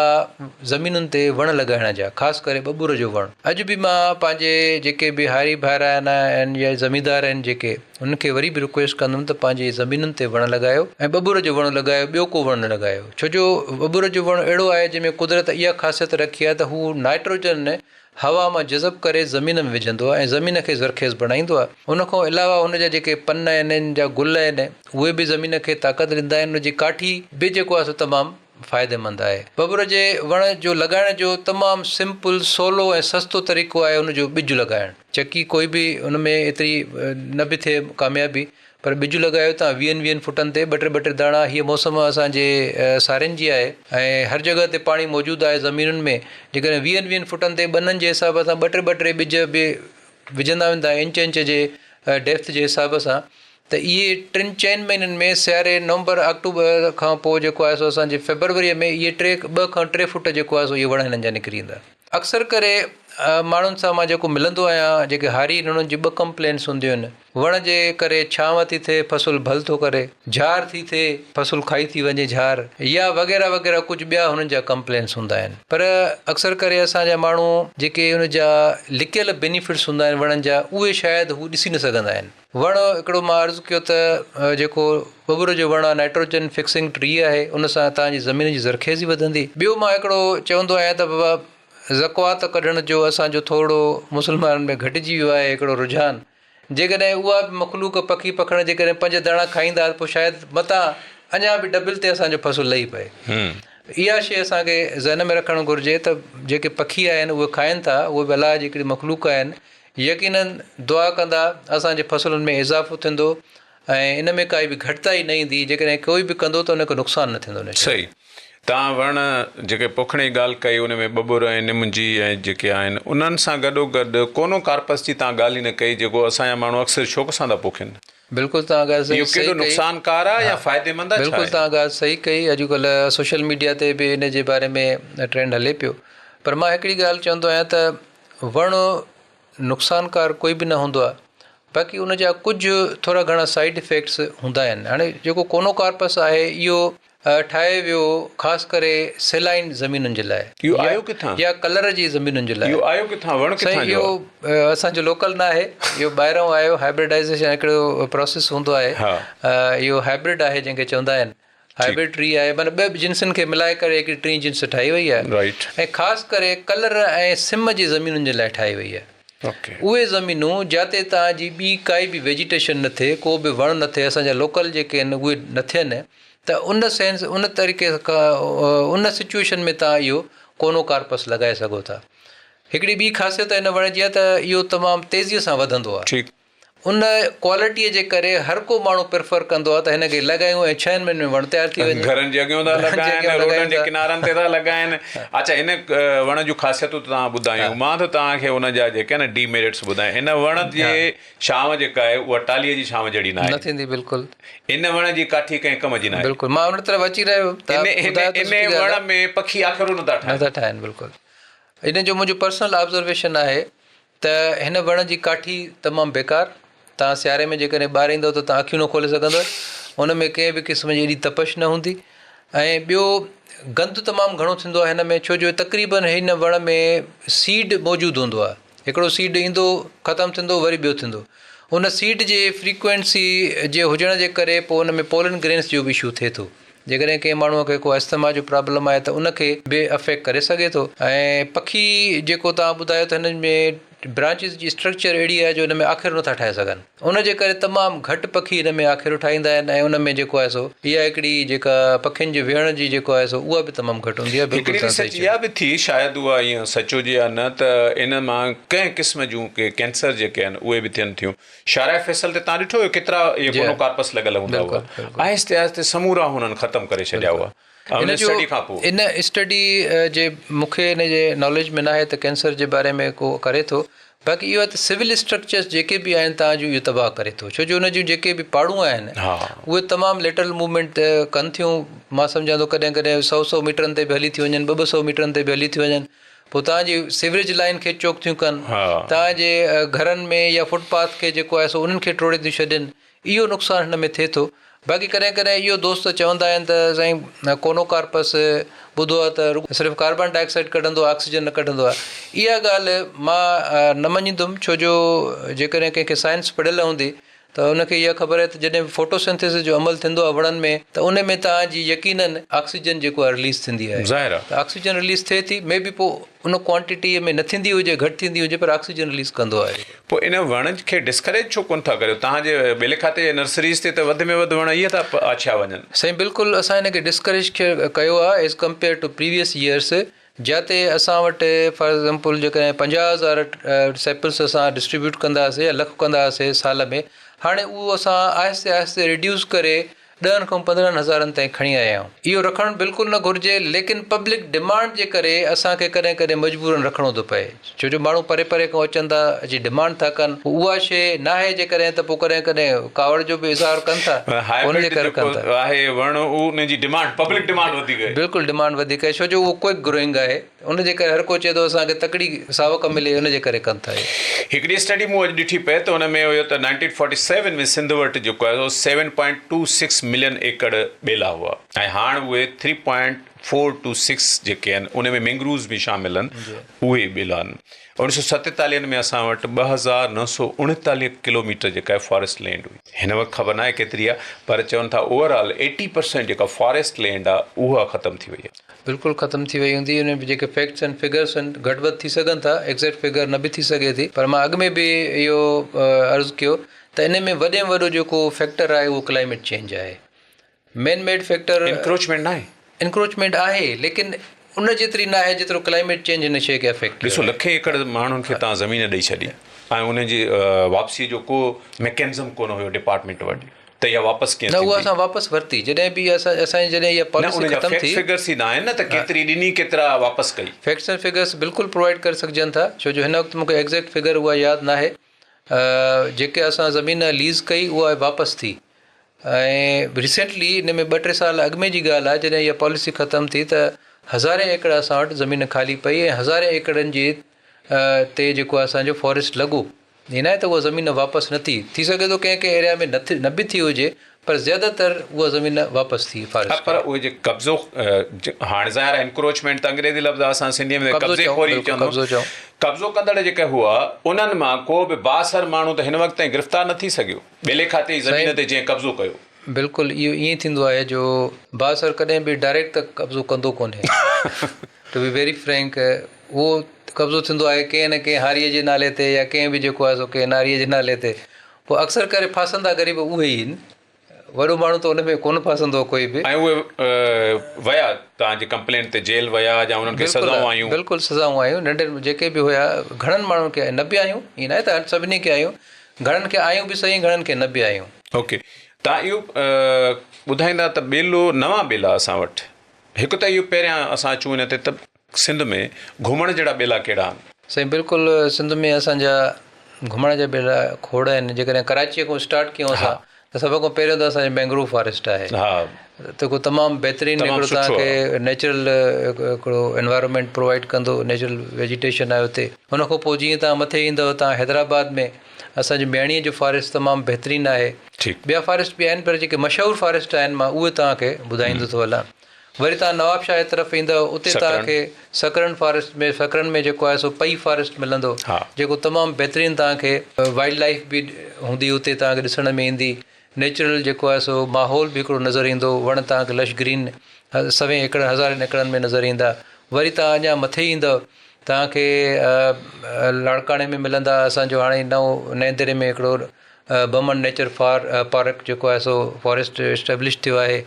زمينن تي وڻ لڳائڻ جا، خاص ڪري ٻٻر جو وڻ. اڄ به مان پنهنجي جيڪي به هاري ڀائر آهن يا زميندار آهن جيڪي، انهن کي وري به رڪويسٽ ڪندم ته پنهنجي زمينن تي وڻ لڳايو ۽ ٻٻر جو وڻ لڳايو ٻيو ڪو وڻ نه لڳايو. ڇو جو ٻٻر جو وڻ اهڙو آهي جنهن ۾ قدرت اها خاصيت رکي آهي ته هو نائٽروجن هوا مان جذب ڪري زمين ۾ وجهندو آهي ۽ زمين کي زرخيز بڻائيندو آهي. ان کان علاوه هن جا جيڪي پن آهن، ان جا گل آهن، اهي به زمين کي طاقت ڏيندا آهن. ان جي ڪاٺي به جيڪو آهي سو تمام فائديمند آهي. ٻٻر جي وڻ جو لڳائڻ جو تمام سمپل، سولو ۽ سستو طريقو آهي ان جو ٻج لڳائڻ. چڪي ڪوئي به ان ۾ ايتري نه به ٿئي ڪاميابي پر ٻج لڳايو تان ويهن ويهن فٽن تي ٻه ٽي ٻه ٽي داڻا هيء موسم اسان جي سارين جي آهي ۽ هر جڳهه تي پاڻي موجود آهي زمينن ۾ جيڪڏهن ويهن ويهن فٽن تي ٻنن جي حساب سان ٻه ٽي ٻه ٽي ٻج به وجهندا ويندا انچ انچ جي ڊيپٿ جي حساب سان ته اهي ٽن چئن مهينن ۾ سياري نومبر آڪٽوبر کان پوء جيڪو آهي سو اسان جي فيبروريء ۾ اهي ٽي ٻه کان ٽي فٽ جيڪو آهي سو اهي وڻ هنن جا نڪري ايندا. اڪثر ڪري ماڻهن سان مان جيڪو ملندو آهيان جيڪي هاري آهن انهن جي ٻه ڪمپلينس هونديون آهن. وڻ جي ڪري ڇانو ٿي ٿئي فصل ڀل ٿو ڪري، جھار ٿي ٿئي فصل کائي ٿي وڃي جھار يا وغيره وغيره ڪجهه ٻيا هنن جا ڪمپلينس هوندا آهن پر اڪثر ڪري اسان جا ماڻهو جيڪي ان جا لڪيل بينيفٽس هوندا آهن وڻن جا اهي شايد هو ڏسي نه سگهندا آهن. وڻ هڪڙو مان عرض ڪيو ته جيڪو ٻٻر جو وڻ آهي نائٽروجن فڪسنگ ٽري آهي ان سان توهان جي زمين جي زرخيزي وڌندي. ٻيو مان هڪڙو چوندو آهيان ته بابا زڪوات ڪڍڻ جو اسان جو ٿورڙو مسلمانن ۾ گهٽجي ويو آهي هڪڙو رجحان جيڪڏهن اها به مخلوق پکي پکڻ جيڪڏهن پنج داڻا کائيندا ته پوء شايد متان اڃا به ڊبل تي اسان جو فصل لهي پئي. اها شيء اسان کي ذهن ۾ رکڻ گهرجي ته جيڪي پکي آهن اهي کائن ٿا اهي به الله جي هڪڙي مخلوق آهن يقيناً دعا ڪندا اسان جي فصلن ۾ اضافو ٿيندو ۽ ان ۾ ڪائي به گهٽتائي نه ايندي جيڪڏهن ڪوئي به ڪندو ته ان کي نقصان نه ٿيندو ان شيء. صحيح. توهان وڻ جيڪي پوکڻ جي ڳالهه ڪئي ان ۾ ٻٻر ۽ نم جي ۽ جيڪي آهن انهن سان گڏو گڏ ڪونو ڪارپس جي توهان ڳالهه ئي نه ڪئي جيڪو اسان جا ماڻهو اڪثر شوق سان ٿا پوکين. بلڪل توهان ڳالهه اهو صحيح ڪيڏو ڪئي. نقصانڪار آهي يا فائديمند آهي ڇا بلڪل آهي؟ توهان ڳالهه صحيح ڪئي اڄڪلهه سوشل ميڊيا تي به ان جي باري ۾ ٽرينڊ هلي پيو پر مان هڪڙي ڳالهه چوندو آهيان ته وڻ نقصانڪار ڪوئي به نه هوندو آهي باقي ان جا ڪجهه ٿورا گهڻا سائيڊ افيڪٽس هوندا آهن هاڻي جيڪو ڪونو ڪارپس آهي اهو ٺاهيو ويو خاص ڪري سيلائن زمينن جي لاء اهو آيو ڪٿان؟ يا ڪلر جي زمينن جي لاء اهو آيو ڪٿان وڻ ڪٿان سائين جو اهو اسان جو لوڪل نه آهي اهو ٻاهران آيو هائبرڊائزيشن هڪڙو پروسيس هوندو آهي اهو هائبرڊ آهي جنهن کي چوندا آهن هائبرڊ ٽري آهي معنيٰ ٻه جنسن کي ملائي ڪري هڪڙي ٽين جنس ٺاهي وئي آهي ۽ خاص ڪري ڪلر ۽ سم جي زمينن جي لاء ٺاهي وئي آهي. اهي زمينون جاتي توهان جي ٻي ڪائي به ويجيٽيشن نه ٿئي ڪو به وڻ نه ٿئي اسان جا لوڪل جيڪي آهن اهي نه ٿين ته ان سينس ان طريقي کان ان سچوئيشن ۾ توهان اهو ڪونو ڪارپس لڳائي سگهو ٿا. هڪڙي ٻي خاصيت هن وڻ جي آهي ته اهو تمام تيزيء سان وڌندو آهي. ان ڪوالٽيء جي ڪري هر ڪو ماڻهو پريفر ڪندو آهي ته هن کي لڳايون ۽ ڇهن مهينن ۾ وڻ تيار ٿي وڃي. گهرن جي اڳيون ٿا گهرن جي لڳائن، اڳيان روڊن لڳايون جي ٿا. ڪنارن تي ٿا لڳائن. اڇا هن وڻ جون خاصيتون ته توهان ٻڌايون، مان ٿو توهان کي ان جا جيڪي آهن ڊي ميرٽس ٻڌايان. هن وڻ جي ڇانو جيڪا آهي اها ٽالهيء جي ڇانو جهڙي نه ناهي. ٿيندي بلڪل. هن وڻ جي ڪاٺي ڪنهن ڪم جي ناهي. بلڪل مان ان طرف اچي رهيو هيم. توهان ٻڌايو ته ان سٺي ڳالهه وڻ آهي. ۾ پکي آکيرو نه ٿا نه ٺاهن. ٿا ٺاهن بلڪل. ان جو منهنجو پرسنل آبزرويشن آهي ته هن وڻ جي ڪاٺي تمام بيڪار، توهان سياري ۾ جيڪڏهن ٻاهر ايندؤ ته توهان اکيون نه کولي سگهندؤ، ان ۾ ڪنهن به قسم جي ايڏي تپش نه هوندي ۽ ٻيو گند تمام گهڻو ٿيندو آهي هن ۾ ڇو جو تقريبن هن وڻ ۾ سيڊ موجود هوندو آهي، هڪڙو سيڊ ايندو ختم ٿيندو وري ٻيو ٿيندو. ان سيڊ جي فريڪوئنسي جي هجڻ جي ڪري پوء ان ۾ پولن گرينس جو به اشو ٿئي ٿو. جيڪڏهن ڪنهن ماڻهوء کي ڪو اسٿما جو پرابلم آهي ته ان کي به افيڪٽ ڪري سگهي ٿو ۽ پکي جيڪو توهان ٻڌايو ته هنن ۾ برانچز جي اسٽرڪچر اهڙي آهي جو ان ۾ آکيرو نٿا ٺاهي سگهن ان جي ڪري تمام گهٽ پکي ان ۾ آکيرو ٺاهيندا آهن ۽ ان ۾ جيڪو آهي سو اها هڪڙي جيڪا پکين جي ويهڻ جي جيڪو آهي سو اها به تمام گهٽ هوندي آهي بلڪل هڪڙي ريسرچ اها به ٿي شايد اها ائين سچ هجي يا نه ته ان مان ڪنهن قسم جون ڪي ڪينسر جيڪي آهن اهي به ٿين ٿيون شارع فيصل تي تان ڏٺو هيو ڪيترا اهي ڪونو ڪارپس لڳل هوندا هئا آهستي آهستي سمورا هنن ختم ڪري ڇڏيا هئا ان اسٽڊي کان پوء. ان اسٽڊي جي مون کي ان جي ناليج ۾ ناهي ته ڪينسر جي باري ۾ ڪو ڪري ٿو باقي اهو آهي ته سول اسٽرڪچرس جيڪي به آهن تان جون اهو تباهه ڪري ٿو ڇو جو ان جون جيڪي به پاڙون آهن اهي تمام ليٽرل موومينٽ ڪن ٿيون مان سمجهان ٿو ڪڏهن ڪڏهن سو سو ميٽرن تي به هلي ٿيون وڃن ٻه ٻه سو ميٽرن تي به هلي ٿيون وڃن پوء توهان جي سيوريج لائين کي چوڪ ٿيون ڪن، توهان جي گهرن ۾ يا فٽ پاٿ کي جيڪو آهي سو انهن کي ٽوڙي ٿيون ڇڏين، اهو نقصان هن ۾ ٿئي ٿو. باقي ڪڏهن ڪڏهن اهو دوست چوندا آهن ته سائين ڪونوڪارپس ٻڌو آهي ته رڳو صرف ڪاربان ڊاء آڪسائيڊ ڪڍندو آهي آڪسيجن نه ڪڍندو آهي. اها ڳالهه مان نه مڃيندم ڇو جو جيڪڏهن ڪنهن کي سائنس پڙهيل هوندي ته ان کي اها خبر آهي ته جڏهن به فوٽوسنٿيسس جو عمل ٿيندو آهي وڻن ۾ ته ان ۾ توهان جي يقينن آڪسيجن جيڪو آهي رليز ٿيندي آهي ظاهر آهي ته آڪسيجن رليز ٿئي ٿي مي بي پوء ان ڪوانٽيٽي ۾ نه ٿيندي هجي گهٽ ٿيندي هجي پر آڪسيجن رليز ڪندو آهي. پوء ان وڻ کي ڊسڪريج ڇو ڪونه ٿا ڪريو؟ توهان جي ٻيلي کاتي جي نرسريز تي ته وڌ ۾ وڌ وڻ اهي ٿا آڇيا وڃن. سائين بلڪل اسان ان کي ڊسڪريج ڪيو آهي as compare to previous years جاتي اسان وٽ فار ايگزامپل جيڪڏهن 50,000 سيپلس اسان ڊسٽريبيوٽ ڪندا هئاسي يا لک ڪندا هئاسي سال ۾ هاڻي اهو اسان آهستي آهستي ريڊيوس ڪري ڏهن کان 15 هزارن تائين کڻي آيا آهيون. اهو رکڻ بلڪل نه گهرجي ليڪن پبلڪ ڊمانڊ جي ڪري اسان کي ڪڏهن ڪڏهن مجبورن رکڻو ٿو پئي ڇو جو ماڻهو پري پري کان اچن ٿا اچي ڊمانڊ ٿا ڪن پوء اها شيء ناهي جيڪڏهن ته پوء ڪڏهن ڪڏهن ڪاوڙ جو به اظهار ڪن ٿا ان جي ڪري ڪن ٿا. آهي وڻ ان جي ڊمانڊ پبلڪ ڊمانڊ وڌيڪ آهي. بلڪل ڊمانڊ وڌيڪ آهي ڇو جو اهو ڪوئڪ گروئنگ آهي ان جي ڪري هر ڪو چئي ٿو اسان کي تڪڙي ساوڪ ملي ان جي ڪري ڪن ٿا اهي. هڪڙي اسٽڊي مون اڄ ڏٺي پئي ته ان ۾ هيو ته نائنٽين فورٽي سيون ۾ سنڌ وٽ جيڪو آهي سو seven point two six million acre ٻيلا هئا ۽ هاڻ اهي three point four two six جيڪي آهن ان ۾ مينگروز به شامل آهن اهي ٻيلا آهن. اوڻيھ سو ستيتاليهن ۾ اسان وٽ 2939 ڪلوميٽر جيڪا آهي فاريسٽ لينڊ هئي. هن وقت خبر ناهي ڪيتري آهي پر چون ٿا اوور آل ايٽي پرسينٽ جيڪا فاريسٽ لينڊ آهي اها ختم ٿي وئي آهي. بلڪل ختم ٿي وئي هوندي ان ۾ جيڪي فيڪٽس آهن فگرس آهن گهٽ وڌ ٿي سگهن ٿا ايگزيڪٽ فگر نه به ٿي سگهي ٿي پر مان اڳ ۾ به اهو عرض ڪيو ته ان ۾ وڏي ۾ وڏو جيڪو فيڪٽر آهي اهو ڪلائميٽ چينج آهي. مين ميڊ فيڪٽر انڪروچمينٽ ناهي؟ انڪروچمينٽ آهي ليڪن ان جيتري ناهي جيترو ڪلائميٽ چينج هن شيء کي افيڪٽ ڪيو ڏسو آهي. لکين ايڪڙ ماڻهن کي تان زمين ڏئي ڇڏي ۽ انهن جي واپسي جو ڪو ميڪنزم ڪونه هيو ڊپارٽمينٽ وٽ ته اها واپس ڪيئن نه اها اسان واپس ورتي جڏهن به اسان اسان جي جڏهن اها نه پاليسي ان جا ختم فيڪٽس ٿي فگرس ئي ناهن نه ته ڪيتري ڏني ڪيترا واپس ڪئي. فيڪٽس ۽ فگرس بلڪل پرووائيڊ ڪري سگهجن ٿا ڇو جو هن وقت مون کي ايگزيڪٽ فگر اها ياد ناهي جيڪي اسان زمين ليز ڪئي اها واپس ٿي ۽ ريسينٽلي ان ۾ ٻه ٽي سال اڳ ۾ جي ڳالهه آهي جڏهن اها پاليسي ختم ٿي ته هزارين ايڪڙ اسان وٽ زمين خالي پئي ۽ هزارين ايڪڙن جي تي جيڪو آهي اسان جو فاريسٽ لڳو ائين ناهي ته اها زمين واپس نه ٿي ٿي سگهي ٿو ڪنهن ڪنهن ايريا ۾ نه ٿي نه به ٿي هجي پر زياده تر اها زمين واپس ٿي ها فاريسٽ پر اهي جي قبضو هاڻي ظاهر آهي انڪروچمينٽ ته انگريزي لفظ آهي اسان سنڌي ۾ قبضو قبضي چئون خوري بلڪل چوندو قبضو چئون. قبضو ڪندڙ جيڪي هئا انهن مان ڪو به بااثر ماڻهو ته هن وقت تائين گرفتار نه ٿي سگهيو. ٻيلي کاتي جي زمين سائين تي جنهن قبضو ڪيو. بلڪل اهو ائين ٿيندو آهي جو بااثر ڪڏهن به ڊائريڪٽ ته قبضو ڪندو ڪونهي ٽو بي ويري فرينڪ اهو قبضو ٿيندو آهي ڪنهن نه ڪنهن هاريء جي نالي تي يا ڪنهن به جيڪو آهي سو ڪنهن ناريء جي نالي تي پوء اڪثر ڪري ڦاسندا غريب اهي ئي آهن وڏو ماڻهو ته ان ۾ ڪونه ڦاسندو ڪوئي به. ۽ اهي ويا توهان جي ڪمپلينٽ تي جيل ويا يا انهن کي بلڪل سزائون آيون. بلڪل سزائون آيون ننڍن جيڪي به هيا گهڻن ماڻهن کي نه به آيون ائين ناهي ته سڀني کي آيون گهڻن کي آيون به سهي گهڻن کي نه به آيون. اوڪي توهان اهو ٻڌائيندا ته ٻيلو نوان ٻيلا اسان وٽ هڪ ته اهو پهريان اسان اچون ان تي ته سنڌ ۾ گهمڻ جهڙا ٻيلا ڪهڙا آهن؟ سائين بلڪل سنڌ ۾ اسان جا گهمڻ جا ٻيلا کوڙ آهن جيڪڏهن ڪراچيء کان اسٽارٽ ڪيون اسان ته سڀ کان پهريون ته اسان جو مينگروو فاريسٽ آهي ته ڪو تمام بهترين هڪڙو توهان کي نيچرل هڪڙو انوائرمينٽ پرووائيڊ ڪندو نيچرل ويجيٽيشن آهي اتي ان کان پوء جيئن توهان مٿي ايندؤ توهان حيدرآباد ۾ اسان جو مياڻيء جو فاريسٽ تمام بهترين آهي ٻيا فاريسٽ به آهن پر جيڪي مشهور فاريسٽ آهن مان اهي توهان کي ٻڌائيندو ٿو هلان. وري توهان نوابشاهه جي طرف ايندؤ اتي توهان کي سڪرنڊ فاريسٽ ۾ سڪرنڊ ۾ جيڪو آهي سو پئي فاريسٽ ملندو جيڪو تمام بهترين توهان کي وائلڊ لائيف به هوندي اتي توهان کي ڏسڻ ۾ ايندي نيچرل جيڪو آهي سو ماحول به هڪڙو نظر ايندو وڻ توهان کي لش گرين سوين ايڪڙ هزارين ايڪڙن ۾ نظر ايندا وري توهان اڃا مٿي ايندؤ توهان کي لاڙڪاڻي ۾ ملندا اسان جو هاڻي نئون نئين ديري ۾ هڪڙو بمن نيچر فار پارڪ جيڪو آهي سو فاريسٽ اسٽيبلش ٿيو آهي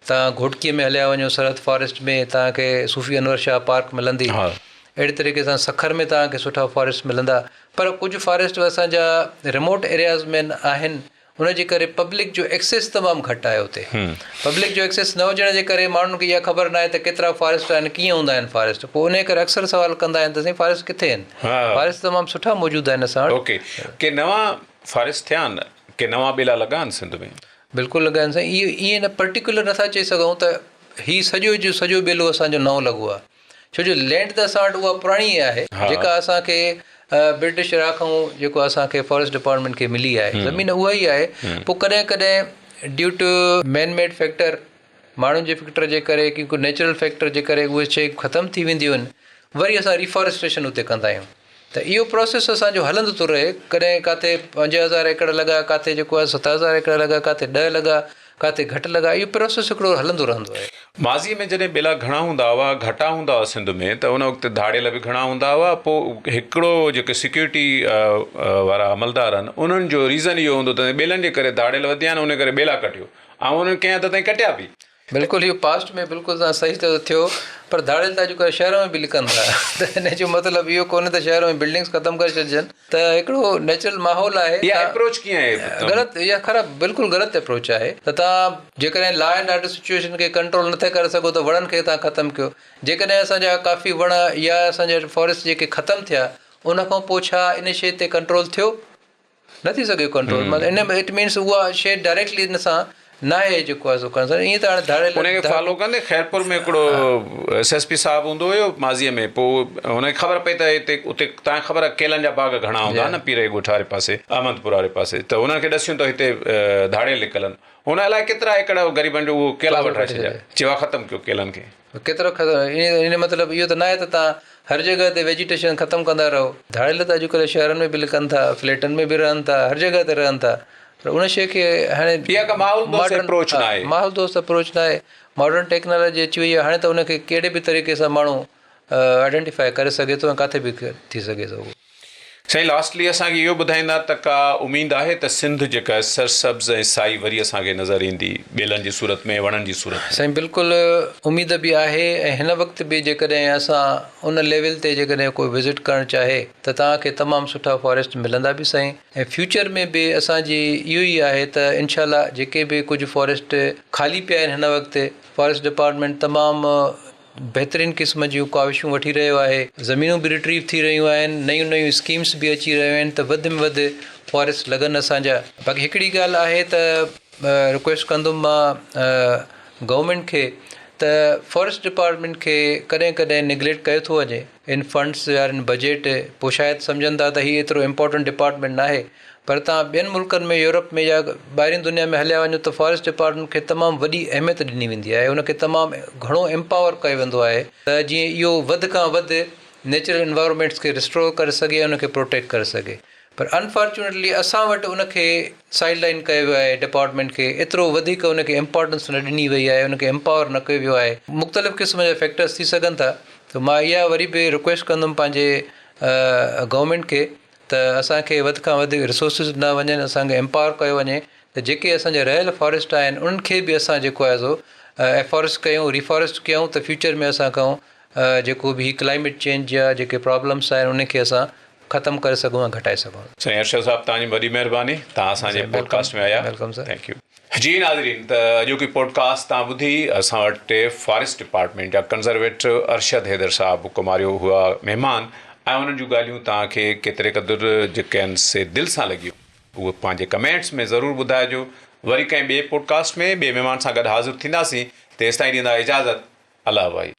توهان گهوٽڪي ۾ هليا وڃو سرحد فاريسٽ ۾ توهان کي صوفي انور شاهه پارڪ ملندي اهڙي طريقي سان سکر ۾ توهان کي سٺا فاريسٽ ملندا پر ڪجهه فاريسٽ اسان جا ريموٽ ايرياز ۾ آهن ان جي ڪري پبلڪ جو ايڪسيس تمام گهٽ آهي اتي پبلڪ جو ايڪسيس نه هجڻ جي ڪري ماڻهن کي اها خبر ناهي ته ڪيترا فاريسٽ آهن ڪيئن هوندا آهن فاريسٽ پوء ان ڪري اڪثر سوال ڪندا آهن ته سائين فاريسٽ ڪٿي آهن فاريسٽ تمام سٺا موجود آهن اسان وٽ اوڪي ڪي نوان فاريسٽ ٿيا آهن ڪي نوان ٻيلا لڳا آهن سنڌ ۾. بلڪل لڳا آهن سائين اهو ائين نه پرٽيڪولر نٿا چئي سگهون ته هي سڄو جو سڄو ٻيلو اسان جو نئون لڳو آهي ڇو جو لينڊ ته اسان وٽ اها پراڻي ئي آهي جيڪا اسان کي برٽش ايرا کان جيڪو اسان کي فاريسٽ ڊپارٽمينٽ کي ملي آهي زمين اها ئي آهي پوء ڪڏهن ڪڏهن due to man made factor ماڻهن جي فيڪٽر جي ڪري ڪي ڪو نيچرل فيڪٽر جي ڪري اهي شيء ختم ٿي وينديون آهن وري اسان ريفاريسٽريشن اتي ڪندا آهيون ته اهو پروسيس اسان جو هلندو ٿو رهي، ڪڏهن ڪاٿي 5000 ايڪڙ لڳا، ڪاٿي جيڪو آهي 7000 ايڪڙ لڳا، ڪاٿي ڏهه لڳا، ڪاٿي گهٽ لڳا، اهو پروسيس هڪڙو هلندو رهندو آهي. ماضيء ۾ جڏهن ٻيلا گهڻا هوندا هئا، گهٽا هوندا هئا سنڌ ۾ ته ان وقت ڌاڙيل به گهڻا هوندا هئا، پوء هڪڙو جيڪي سيڪيورٽي وارا عملدار آهن انهن جو ريزن اهو هوندو ته ٻيلن جي ڪري ڌاڙيل وڌيا آهن ان ڪري ٻيلا ڪٽيو ۽ انهن ڪنهن حد تائين ڪٽيا به. بلڪل اهو پاسٽ ۾ بلڪل توهان صحيح چيو ٿيو پر ڌاڙيل ته اڄڪلهه شهر ۾ به لڪن ٿا ته ان جو مطلب اهو ڪونهي ته شهر ۾ بلڊنگس ختم ڪري ڇڏجن ته هڪڙو نيچرل ماحول آهي اها اپروچ ڪيئن آهي غلط اها خراب بلڪل غلط اپروچ آهي ته توهان جيڪڏهن لا اينڊ آرڊر سچوئيشن کي ڪنٽرول نٿا ڪري سگهو ته وڻن کي توهان ختم ڪيو جيڪڏهن اسان جا ڪافي وڻ يا اسان جا فاريسٽ جيڪي ختم ٿيا ان کان پوء ڇا ان شيء تي ڪنٽرول ٿيو نه ٿي سگهي ڪنٽرول مطلب ان ۾ it means اها شيء ڊائريڪٽلي ان سان ناهي جيڪو آهي سو ڪرڻ سان ائين ته هاڻي ڌاڙيل ان کي فالو ڪندي خيرپور ۾ هڪڙو ايس ايس پي صاحب هوندو هيو ماضي ۾ پوء هن کي خبر پئي ته هتي اتي تان خبر آهي ڪيلن جا باغ گهڻا هوندا نه پير جي ڳوٺ واري پاسي احمد پور واري پاسي ته هنن کي ڏسيون ته هتي ڌاڙيل لڪل آهن هن الائي ڪيترا ايڪڙ غريبن جو اهو ڪيلا وٺرائي ڇڏيا چيو آهي ختم ڪيو ڪيلن کي. ڪيترو ختم ان جو مطلب اهو ته ناهي ته توهان هر جڳهه تي ويجيٽيشن ختم ڪندا رهو. ڌاڙيل ته اڄڪلهه شهرن ۾ به لڪن ٿا، فليٽن ۾ به رهن ٿا، هر جڳهه تي رهن ٿا پر ان شيء کي هاڻي اها ڪا ماحول دوست اپروچ ناهي. ماحول دوست اپروچ ناهي. ماڊرن ٽيڪنالاجي اچي وئي آهي هاڻي ته ان کي ڪهڙي به طريقي سان ماڻهو آئيڊنٽيفائي ڪري سگهي ٿو ۽ ڪاٿي به ٿي سگهي ٿو اهو. سائين لاسٽلي اسان کي اهو ٻڌائيندا ته ڪا اميد آهي ته سنڌ جيڪا سرسبز ۽ سائي وري اسان کي نظر ايندي ٻيلن جي صورت ۾ وڻن جي صورت ۾. سائين بلڪل اميد به آهي ۽ هن وقت به جيڪڏهن اسان ان ليول تي جيڪڏهن ڪوئي وزٽ ڪرڻ چاهي ته توهان کي تمام سٺا فاريسٽ ملندا به سائين ۽ فيوچر ۾ به اسان جي اهو ئي آهي ته انشاء الله جيڪي به ڪجهه فاريسٽ خالي پيا آهن هن وقت فاريسٽ ڊپارٽمينٽ تمام بهترين قسم جون ڪاوشون وٺي رهيو آهي، زمينون به ريٽريو ٿي رهيون آهن، نيون نيون اسڪيمس به اچي رهيون آهن ته وڌ ۾ وڌ فاريسٽ لڳن اسان جا. باقي هڪڙي ڳالهه آهي ته رڪويسٽ ڪندم مان گورنمينٽ کي ته فاريسٽ ڊپارٽمينٽ کي ڪڏهن ڪڏهن نگليڪٽ ڪيو ٿو وڃي ان فنڊس يا ان بجيٽ پوء شايد سمجهن ٿا ته هي ايترو امپورٽنٽ ڊپارٽمينٽ ناهي پر توهان ٻين ملڪن ۾ يورپ ۾ يا ٻاهرين دنيا ۾ هليا وڃو ته فاريسٽ ڊپارٽمينٽ کي تمام وڏي اهميت ڏني ويندي آهي ان کي تمام گهڻو امپاور ڪيو ويندو آهي ته جيئن اهو وڌ کان وڌ نيچرل انوائرمينٽس کي ريسٽور ڪري سگهي ۽ ان کي پروٽيڪٽ ڪري سگهي پر انفارچونيٽلي اسان وٽ ان کي سائيڊ لائن ڪيو ويو آهي ڊپارٽمينٽ کي ايترو وڌيڪ ان کي امپارٽنس نه ڏني وئي آهي ان کي امپاور نه ڪيو ويو آهي مختلف قسم جا فيڪٽرس ٿي سگهن ٿا ته مان اها وري به رڪويسٽ ڪندم پنهنجي گورنمينٽ کي ته اسان کي وڌ کان وڌ ريسورسز ڏنا وڃن اسان کي امپاور ڪيو وڃي ته جيڪي اسان جا رهيل فاريسٽ آهن انهن کي به اسان جيڪو آهي سو افاريسٽ ڪيون ريفاريسٽ ڪيون ته فيوچر ۾ اسان کان جيڪو به هي ڪلائميٽ چينج جا جيڪي پرابلمس آهن انهن کي اسان ختم ڪري سگهون ۽ گهٽائي سگهون. سائين ارشد صاحب توهان جي وڏي مهرباني توهان اسان جي پوڊڪاسٽ ۾ آيا welcome sir. Thank you. جي ناظرين ته اڄوڪي پوڊڪاسٽ توهان ٻڌي اسان وٽ فاريسٽ ڊپارٽمينٽ جا ڪنزرويٽر ارشد حيدر صاحب ڪماريو هئا مهمان ۽ انهن جون ڳالهيون توهان کي ڪيتري قدر جيڪي آهن سي دل سان لڳيون اهي پنهنجي ڪمينٽس ۾ ضرور ٻڌائجو وري ڪنهن ٻئي پوڊڪاسٽ ۾ ٻئي مهمان سان گڏ حاضر ٿينداسين تيستائين ڏيندا اجازت الله واهي.